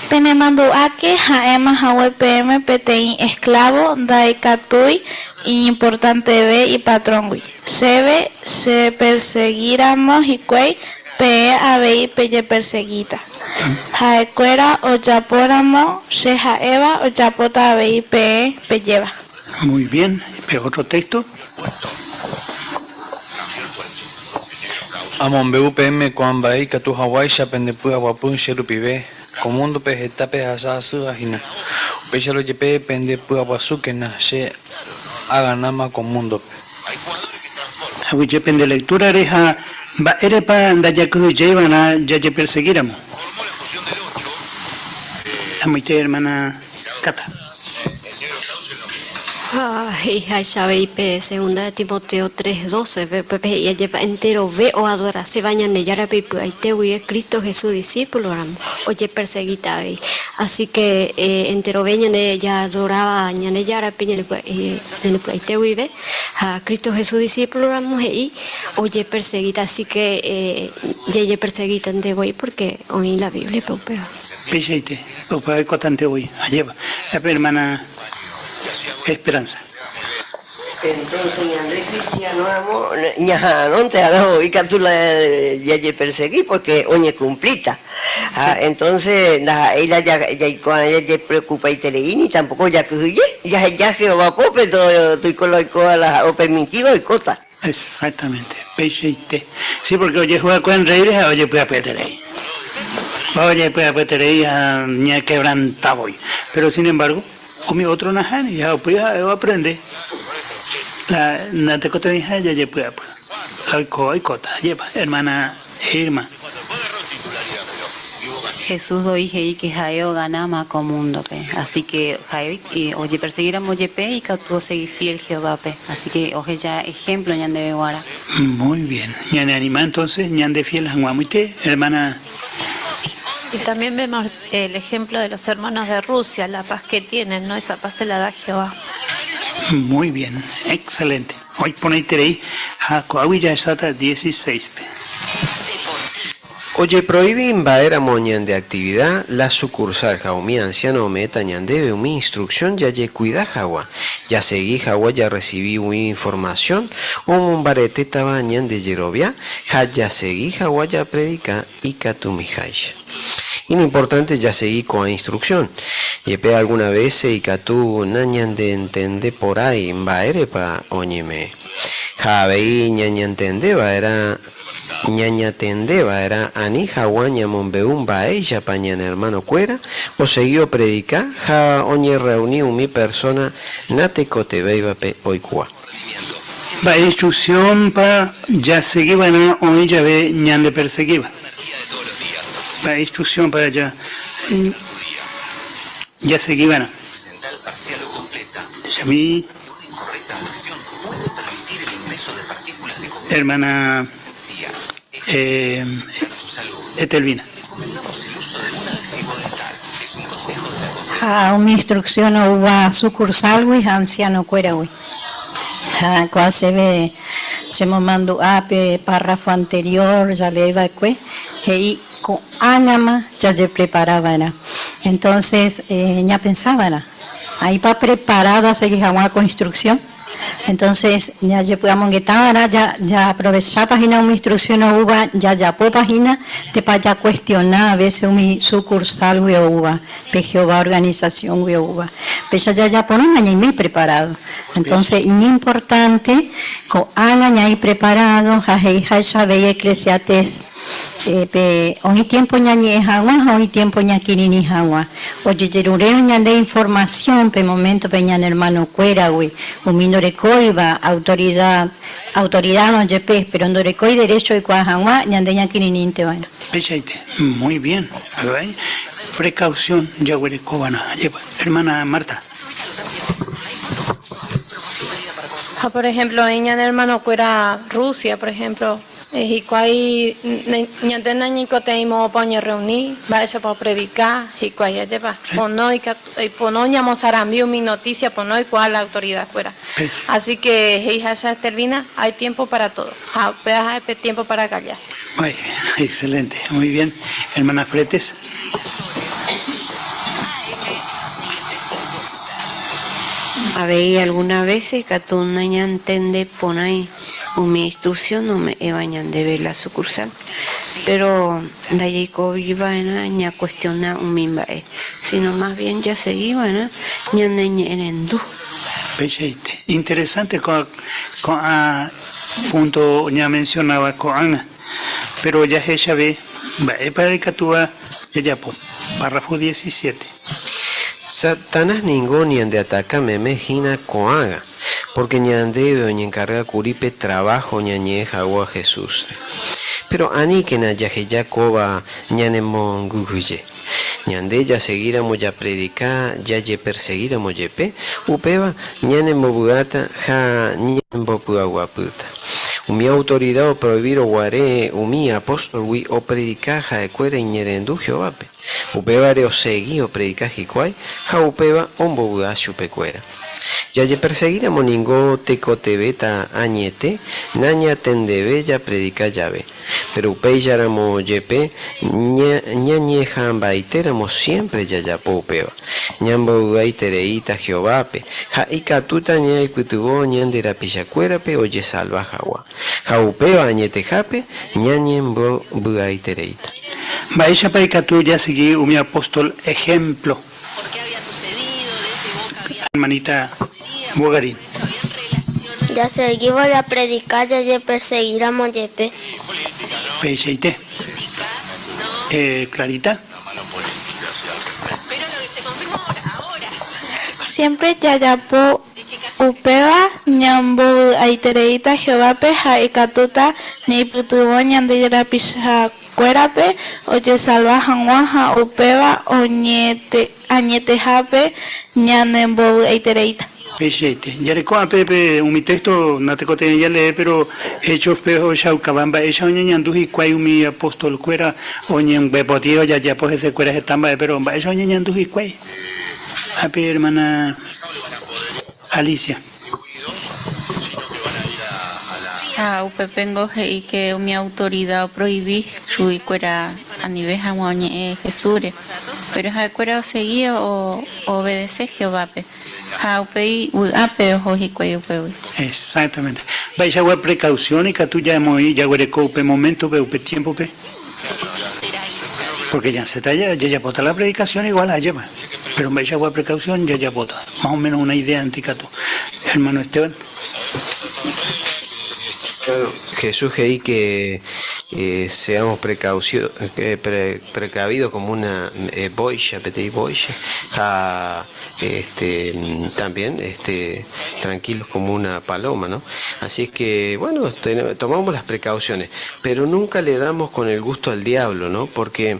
Penemandu'áke ha'éma hague peẽme peteĩ esklávo ndaikatúi iñimportanteve ipatróngui. Chéve chepersegíramo hikuái, peẽ avei pejepersegíta. Ha'ekuéra ojapóramo che ha'éva, ojapóta avei peẽ pejéva. Muy bien, pe otro texto. Amombe'u peẽme ko'ã mba'e ikatu haguáicha pende py'aguapy che rupive, ko múndope heta pehasa asýva hína. Upéicharõ jepe pende py'aguasúkena che aganáma ko múndope. Aguyje pende lectura-re ha mba'érepa ndajakyhyjeiva'erã jajepersegíramo. Amoite hermana Cata. Ha he'iháicha avei pe segunda de Timoteo 3:12-pe, upépe he'i ajépa enterove oadoraséva Ñandejárape ipy'aite guive Cristo Jesús disípuloramo, ojepersegíta avei. Así ke enterove ñande jaadoráva Ñandejárape ñande py'aite guive ha Cristo Jesús disípuloramo he'i ojepersegíta, así ke jajepersegítante voi pórke oĩ la Bíbliape upéva. Peichaite, upéva oikotante voi. Ajépa, pe hermana Esperanza. Entonces ñande cristiano ramo ñaha'arõnte arã voi katu la jajepersegui porque oñecumplíta. Ha entonces ndaha'éi la jaikuaa jajepreocupaiterei ni tampoco jakyhyje, jaheja Jehová pópe toiko la oikóva la ha'e opermitíva oikóta. Exactamente, peichaite. Sí, porque ojehu va'ekue en rey-re ha ojepy'apyeterei. Ojepy'apyeterei ha ñaquebranta voi. Pero sin embargo, umi otro nahániri ha upéi ha'e oaprende la natekotevẽiha jajepy'apy. La oikóva oikóta. Ajépa, hermana Irma. Jesús voi he'i ke ha'e oganáma ko múndope. Así ke ha'e ojepersegíramo jepe ikatu osegi fiél Jehovápe. Así ke oheja ehémplo ñandéve g̃uarã. Muy bien. Ñaneanima entonces ñande fiel hag̃ua amoite, hermana. Y también vemos el ejemplo de los hermanos de Rusia, la paz que tienen, ¿no? Esa paz se la da Jehová. Muy bien, excelente. Oĩ porãiterei ha ko'águi jahecháta dieciséispe. Ojeproivi mba'éramo ñande aktivida, la sukursál ha umi ansiáno ome'ẽta ñandéve umi instruksión jajekuida hag̃ua, jasegi hag̃ua jarresivi umi informasión omombaretétava ñande jerovia ha jasegi hag̃ua japredika ikatumiháicha. Iñimportante jasegi ko'ã instrucción. Jepe alguna vése ikatu nañandeentende porãi mba'érepa oñeme'ẽ. Ha avei ñañantende va'erã ñañatende va'erã ani haguã ñamombe'u mba'éichapa ñane ermanokuéra osegi opredika ha oñerreuni umi persóna natekotevẽivape oikuaa. Mba'e instrucción-pa jasegi va'erã oĩ jave ñandepersegíva? Mba'e instrucción-pa jasegi va'erã? Jahechami. Hermana Etelvina. Ha umi instrucción oúva sucursal-gui ha anciano-kuéragui. Ha ko'ã chéve chemomandu'a pe párrafo anterior jalee va'ekue, he'i ko'ág̃ama jajeprepara va'erã. Entonces ñapensa va'erã, Aĩpa preparado asegi hag̃ua ko instrucción? Entonces jajepy'amongeta va'erã jaaprovechápa hína umi instrucción oúva, jajapópa hína, térpa jakuestiona a veces umi sucursal-gui oúva, pe Jehová organización-gui oúva. Péicha jajaporõ nañaiméi preparado. Entonces iñimportante ko'ág̃a ñaĩ preparado ha he'iháicha avei Eclesiastés. Pe oĩ tiempo ñañe'ẽ hag̃ua ha oĩ tiempo ñakirirĩ hag̃ua. Ojejerurérõ ñande información pe momento-pe ñane hermano-kuéragui, umi ndorekóiva autoridad, autoridad-rõ jepe, pero ndorekói derecho oikuaa hag̃ua, ñande ñakirirĩnte va'erã. Peichaite. Muy bien. Precaución jaguerekóva'erã. Ajépa. Hermana Marta. Ha por ejemplo oĩ ñane hermano-kuéra Rusia, por ejemplo, Hikuái ñande nañeikotevẽi moõpa oñerreuni, mba'éichapa opredika hikuái, ajépa? Pono ikatu, pono ñamosarambi umi notísia, pono oikuaa la autoridakuéra. Así que he'iháicha Estelvina, hay tiempo para todo, ha upéva ha'e pe tiempo para callar. Muy bien, excelente, muy bien. Hermana Fretes. Avei alguna vése ikatu nañantende porãi Umi instrucción ome'ẽva ñandéve la sucursal, péro ndajaikovi va'erã ñakuestiona umi mba'e, síno más bien jasegi va'erã ñaneñe'ẽrendu. Peichaite. Interesante ko'ã punto ñamencionáva ko'ág̃a, péro jahechave mba'épa ikatúva jajapo. Párrafo 17. Satanás ningo ñandeataka meme hína ko'ág̃a. Pórke ñandéve oñenkarga kuri pe traváho ñañe'ẽ hag̃ua Jesúsre. Péro aníkena jaheja kóva ñanemongyhyje. Ñande jasegíramo japredika jajepersegíramo jepe, upéva ñanembovy'áta ha ñanembopy'aguapýta. Umi autorida oproivírõ guare umi apóstolgui opredika ha'ekuéra iñe'ẽrendu Jehovápe. Upévare osegi opredika hikuái ha upéva ombovy'a chupekuéra. Jajepersegíramo ningo tekotevẽta añete nañatendeve japredika jave. Péro upéicharamo jepe ñañeha'ãmbaitéramo siémpre jajapo upéva, ñambovy'aitereíta Jehovápe ha ikatúta ñaipytyvõ ñande rapichakuérape ojesalva hag̃ua. Ha upéva añetehápe ñañembovy'aitereíta. Mba'éichapa ikatu jasegi umi apóstol ehémplo? Hermanita Bogarín. Jasegívo japredika jajepersegíramo jepe. Peichaite. Clarita. Siémpre jajapo upéva ñambovy'aitereíta Jehovápe ha ikatúta ñaipytyvõ ñande rapichakuérape ojesalva hag̃ua ha upéva añetehápe ñanembovy'aitereíta. Peichaite. Jareko ápe pe umi téxto natekotevẽi jalee, péro Héchospe ohechaukava mba'éicha oñeñandu hikuái umi apostolkuéra oñembyepotĩ ojajapo hesekuéra heta mba'e, péro mba'éicha oñeñandu hikuái. Ápe ermána Alicia. Ha upépengo he'i ke umi autorida oproivi chuguikuéra anive hag̃ua oñe'ẽ Jesúsre. Péro ha'ekuéra osegi oobedese Jehovápe, ha upéi vy'ápe oho hikuái upégui. Exactamente. Mba'eichagua precaución ikatu jamoĩ jaguereko upe moméntope, upe tiémpope? Porque ñasẽta jajapóta la predicación igual ajépa, pero mba'eichagua precaución jajapóta, más o menos una idea antes katu. Hermano Esteban. Jesús he'i que seamos precavidos como una boicha, peteĩ boicha, ha este, también este, tranquilos como una paloma, ¿no? Así es que, bueno, tomamos las precauciones, pero nunca le damos con el gusto al diablo, ¿no? Porque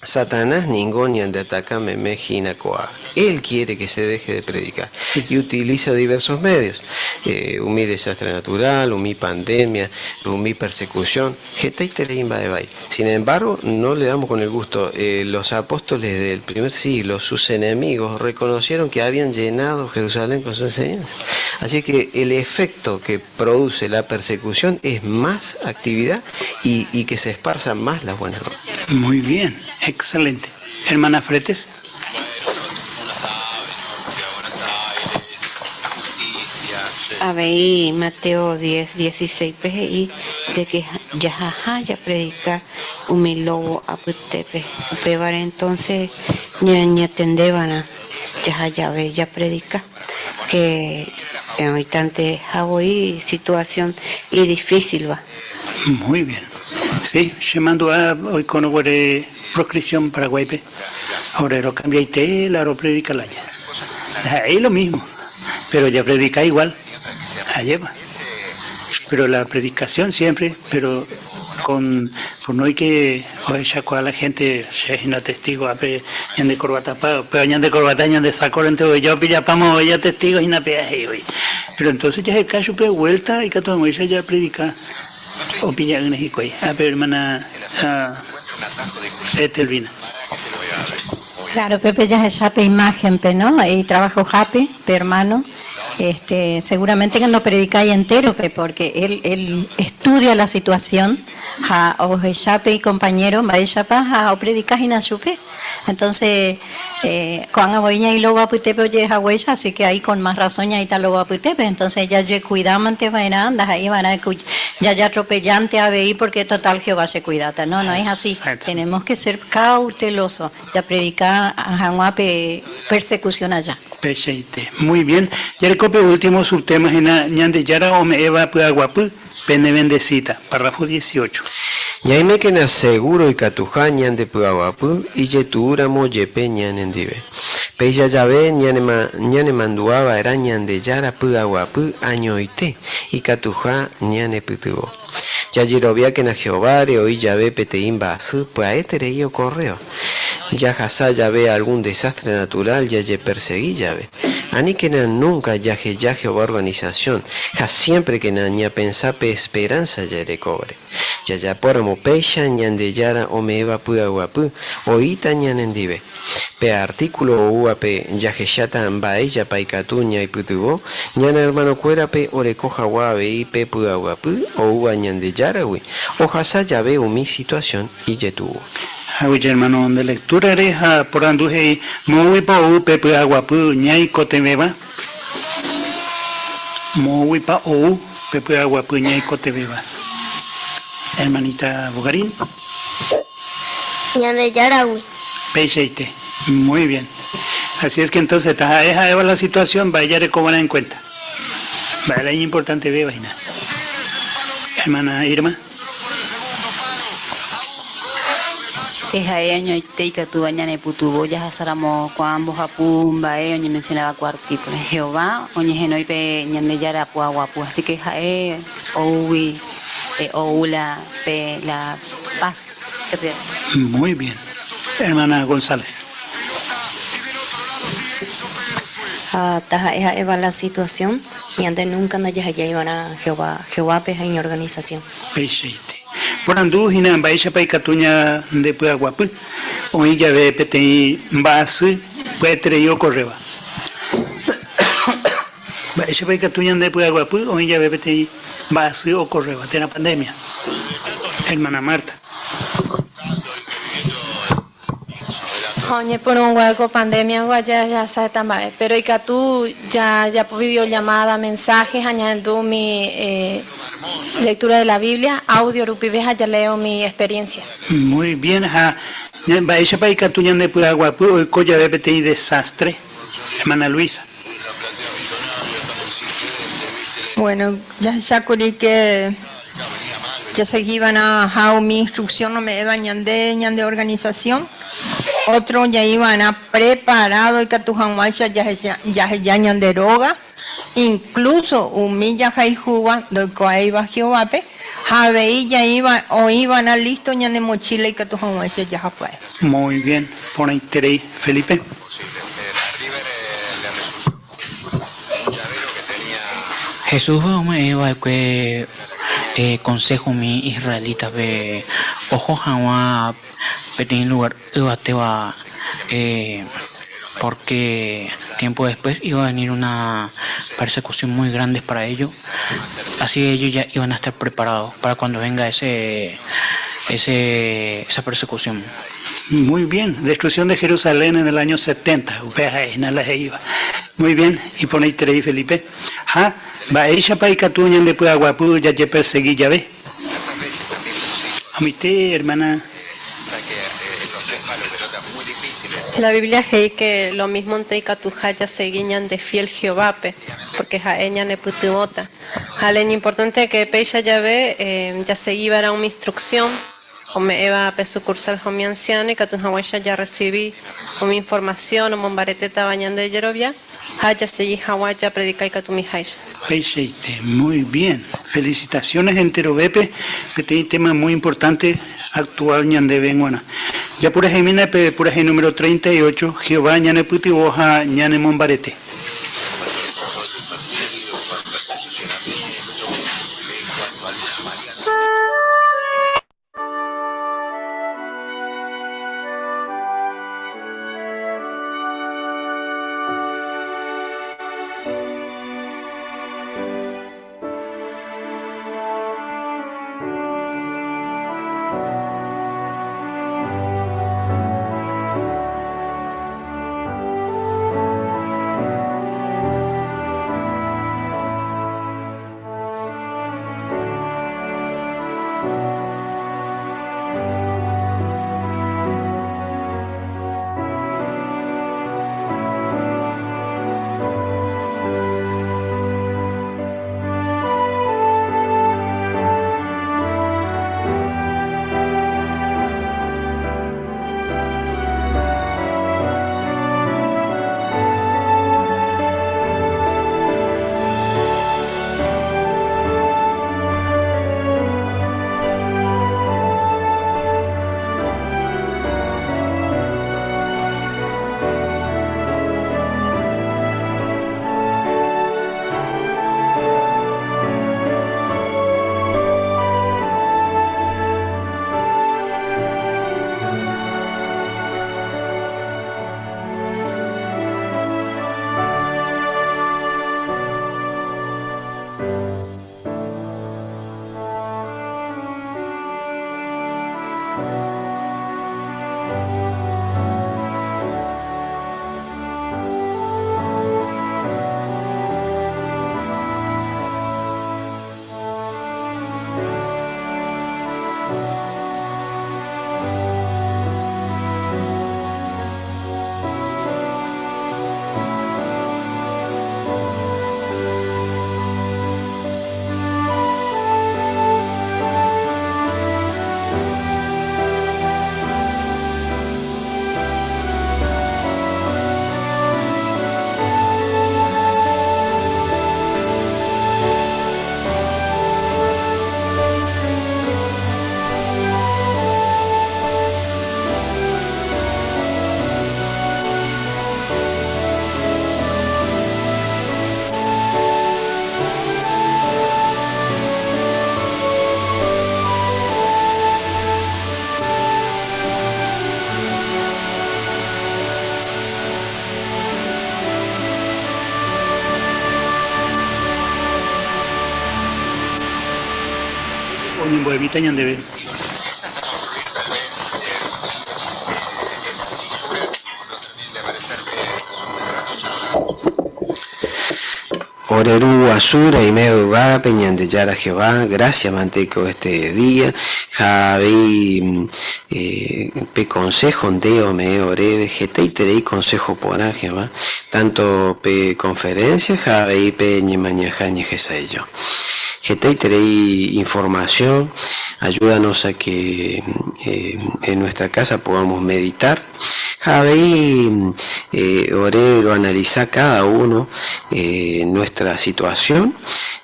Satanás ningo ñandeataka meme hína ko'ág̃a. Él quiere que se deje de predicar y utiliza diversos medios, umi desastre natural, umi pandemia, umi persecución, hetaiterei mba'e vai. Sin embargo, no le damos con el gusto. Los apóstoles del primer siglo, sus enemigos, reconocieron que habían llenado Jerusalén con su enseñanza. Así que el efecto que produce la persecución es más actividad y, y que se esparzan más las buenas nuevas. Muy bien, excelente. Hermana Fretes. Avei Mateo diez, dieciséis-pe he'i de ke jahaha japredika umi lóvo apytépe. Upévare entonce ñañatendeva'erã jaha jave japredika, ke oĩtanteha voi situación idifícilva. Muy bien. Sí, che mandu'a oikórõ guare proscripción Paraguáipe, ore rokambiaite la ropredika lája. Ndaha'éi lo mismo, pero japredika igual, ajépa. Pero la predicación siempre, pero con, por no hay que ohechakuaa la gente, che hína testigo ápe ñande corbatapa, upéva ñande corbata ñande saco-rente oheja opillapáma oheja testigo hína péa he'i voi. Pero entonces jaheka chupe vuelta ikatu hag̃uáicha japredika opilla'ỹre hikuái. Ápe hermana Etelvina. Claro, pépe jahecha pe imágenpe, no? Itrabajohápe pe hermano, este, seguramente que no predicái entérope porque él, él estudia la situación ha ohecha pe icompañero mba'éichapa ha opredika hína chupe. Entonces, ko'ág̃a voi ñaĩ lobo apytépe oje'e haguéicha, así que ahí con más razón ñaĩta lobo apytépe. Entonces, jajekuidámante va'erã, ndaha'éi va'erã jajatropellánte avei porque total Jehová chekuidáta. No, no es así. Tenemos que ser cauteloso japredika hag̃ua pe persecución aja. Peichaite. Muy bien. Jareko pe último subtema hína Ñandejára ome'ẽva py'aguapy pene bendecita, párrafo 18. Ñaimékena segúro ikatuha ñande py'aguapy ijetu'úramo jepe ñanendive. Péicha jave ñanemandu'a va'erã Ñandejára py'aguapy añoite ikatuha ñanepytyvõ. Jajeroviákena Jehováre oĩ jave peteĩ mba'asy pya'eterei okorréva. Jahasa jave algún desástre naturál jajepersegi jave. Aníkena núnka jaheja Jehová organisasión ha siémprekena ñapensa pe esperánsa jarekóvare. Jajapóramo péicha Ñandejára ome'ẽva py'aguapy oĩta ñanendive. Pe artíkulo oúvape jahecháta mba'éichapa ikatu ñaipytyvõ ñane ermanokuérape oreko hag̃ua avei pe py'aguapy oúva Ñandejáragui ohasa jave umi situasión ijetu'u. Aguyje hermano nde lectura-re ha porandu he'i moõguipa ou pe py'aguapy ñaikotevẽva? Moõguipa ou pe py'aguapy ñaikotevẽva? Hermanita Bogarín. Ñandejáragui. Peichaite. Muy bien. Así es que entonces taha'e ha'éva la situación mba'e jarekova'erã en cuenta. Mba'e la iñimportantevéva hína. Hermana Irma. Ha'e añoite ikatúva ñanepytyvõ jahasáramo ko'ã mbohapy mba'e oñemensionáva ko artíkulope. Jehová oñehenói pe Ñandejára py'aguapy, así ke ha'e oúgui ou la pe la paz real. Muy bien. Hermana González. Ha taha'e ha'éva la situasión, ñande núnka ndajahejái va'erã Jehová, Jehovápe ha iñorganisasión. Peichaite. Porandu hína mba'éichapa ikatu ñandepy'aguapy oĩ jave peteĩ mba'asy pya'eterei okorréva. Mba'éichapa ikatu ñandepy'aguapy oĩ jave peteĩ mba'asy okorréva térã pandemia. Hermana Marta. Ha oñepyrũnguae ko pandemia-ngo aja jahasa heta mba'e, péro ikatu jajapo videollamada, mensaje ha ñahendu umi lectura de la Biblia audio rupive ha jalee umi experiencia. Muy bien, ha mba'éichapa ikatu ñandepy'aguapy oiko jave peteĩ desastre, hermana Luisa? Bueno, jahechákuri ke jasegiva'erãha umi instrucción ome'ẽva ñande ñande organización, ótro jaĩva'erã preparado ikatu hag̃uáicha jaheja ñande róga, incluso umi jahayhúva ndoikuaáiva Jehovápe, ha avei jaĩva oĩva'erã listo ñane mochíla ikatu hag̃uáicha jaha pya'e. Muy bien, porãiterei, Felipe. Jesús ome'ẽ va'ekue konsého umi israelítape oho hag̃ua peteĩ lugár yvatéva pórke tiémpo después iba a venir una persecución muy grande para ellos, así ellos ya iban a estar preparados para cuando venga ese esa persecución. Muy bien, destrucción de Jerusalén en el año 70, upéva ha'e hína la he'íva. Muy bien, iporãiterei Felipe. Ha, mba'éichapa ikatu ñandepy'aguapy jajepersegi jave? Amoite, hermana. La Biblia he'i ke lomímonte ikatuha jasegi ñandefiél Jehovápe, pórke ha'e ñanepytyvõta. Ha la iñimportánte ke péicha jave jasegi va'erã umi instruksión ome'ẽva pe sukursál ha umi ansiáno ikatu hag̃uáicha jarresivi umi informasión omombaretétava ñande jerovia ha jasegi hag̃ua japredika ikatumiháicha. Peichaite, muy bien. Felicitaciones enterovépe, peteĩ tema muy importante actual ñandéve g̃uarã. Japuraheimína pe purahéi número 38, Jehová ñanepytyvõ ha ñanemombarete. Oñembo'emíta ñandéve. Ore Ru guasu reime yvágape Ñandejára Jehová, gracias mante ko este día ha avei pe consejo nde ome'ẽ oréve hetaiterei consejo porã Jehová, tanto pe conferencia ha avei pe ñemañaha ñehesa'ejo. Hetaiterei información, ayúdanos a que en nuestra casa podamos meditar ha avei ore roanalisa cada uno nuestra situación,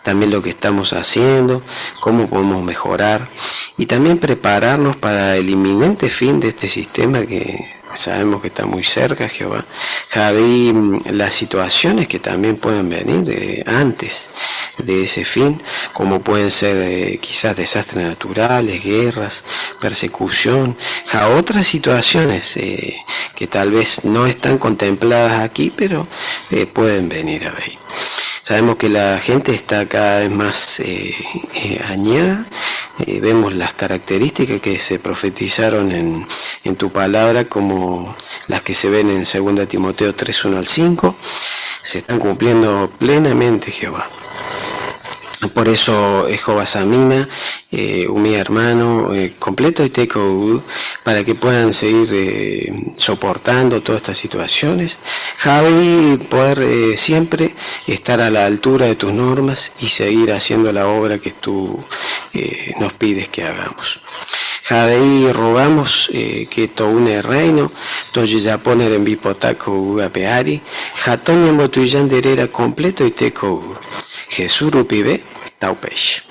también lo que estamos haciendo, cómo podemos mejorar y también prepararnos para el inminente fin de este sistema que sabemos que está muy cerca, Jehová. Ha avei las situaciones que también pueden venir antes de ese fin, como pueden ser quizás desastres naturales, guerras, persecución, ha otras situaciones que tal vez no están contempladas aquí, pero pueden venir avei. Sabemos que la gente está cada vez más añada, vemos las características que se profetizaron en, en tu palabra como las que se ven en 2 Timoteo 3, 1 al 5, se están cumpliendo plenamente, Jehová. Por eso, Jehová Samina, eh, umi hermano, eh, completo y teco para que puedan seguir eh, soportando todas estas situaciones. Ha avei, poder eh, siempre estar a la altura de tus normas y seguir haciendo la obra que tú eh, nos pides que hagamos. Ha avei, rogamos eh, que tou ne reino, tojejapo ne rembipota ko yvy ape ári, ha toñembotuicha nde réra completoite ko yvy. Jesús rupive, taupéicha.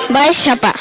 Mba'éichapa.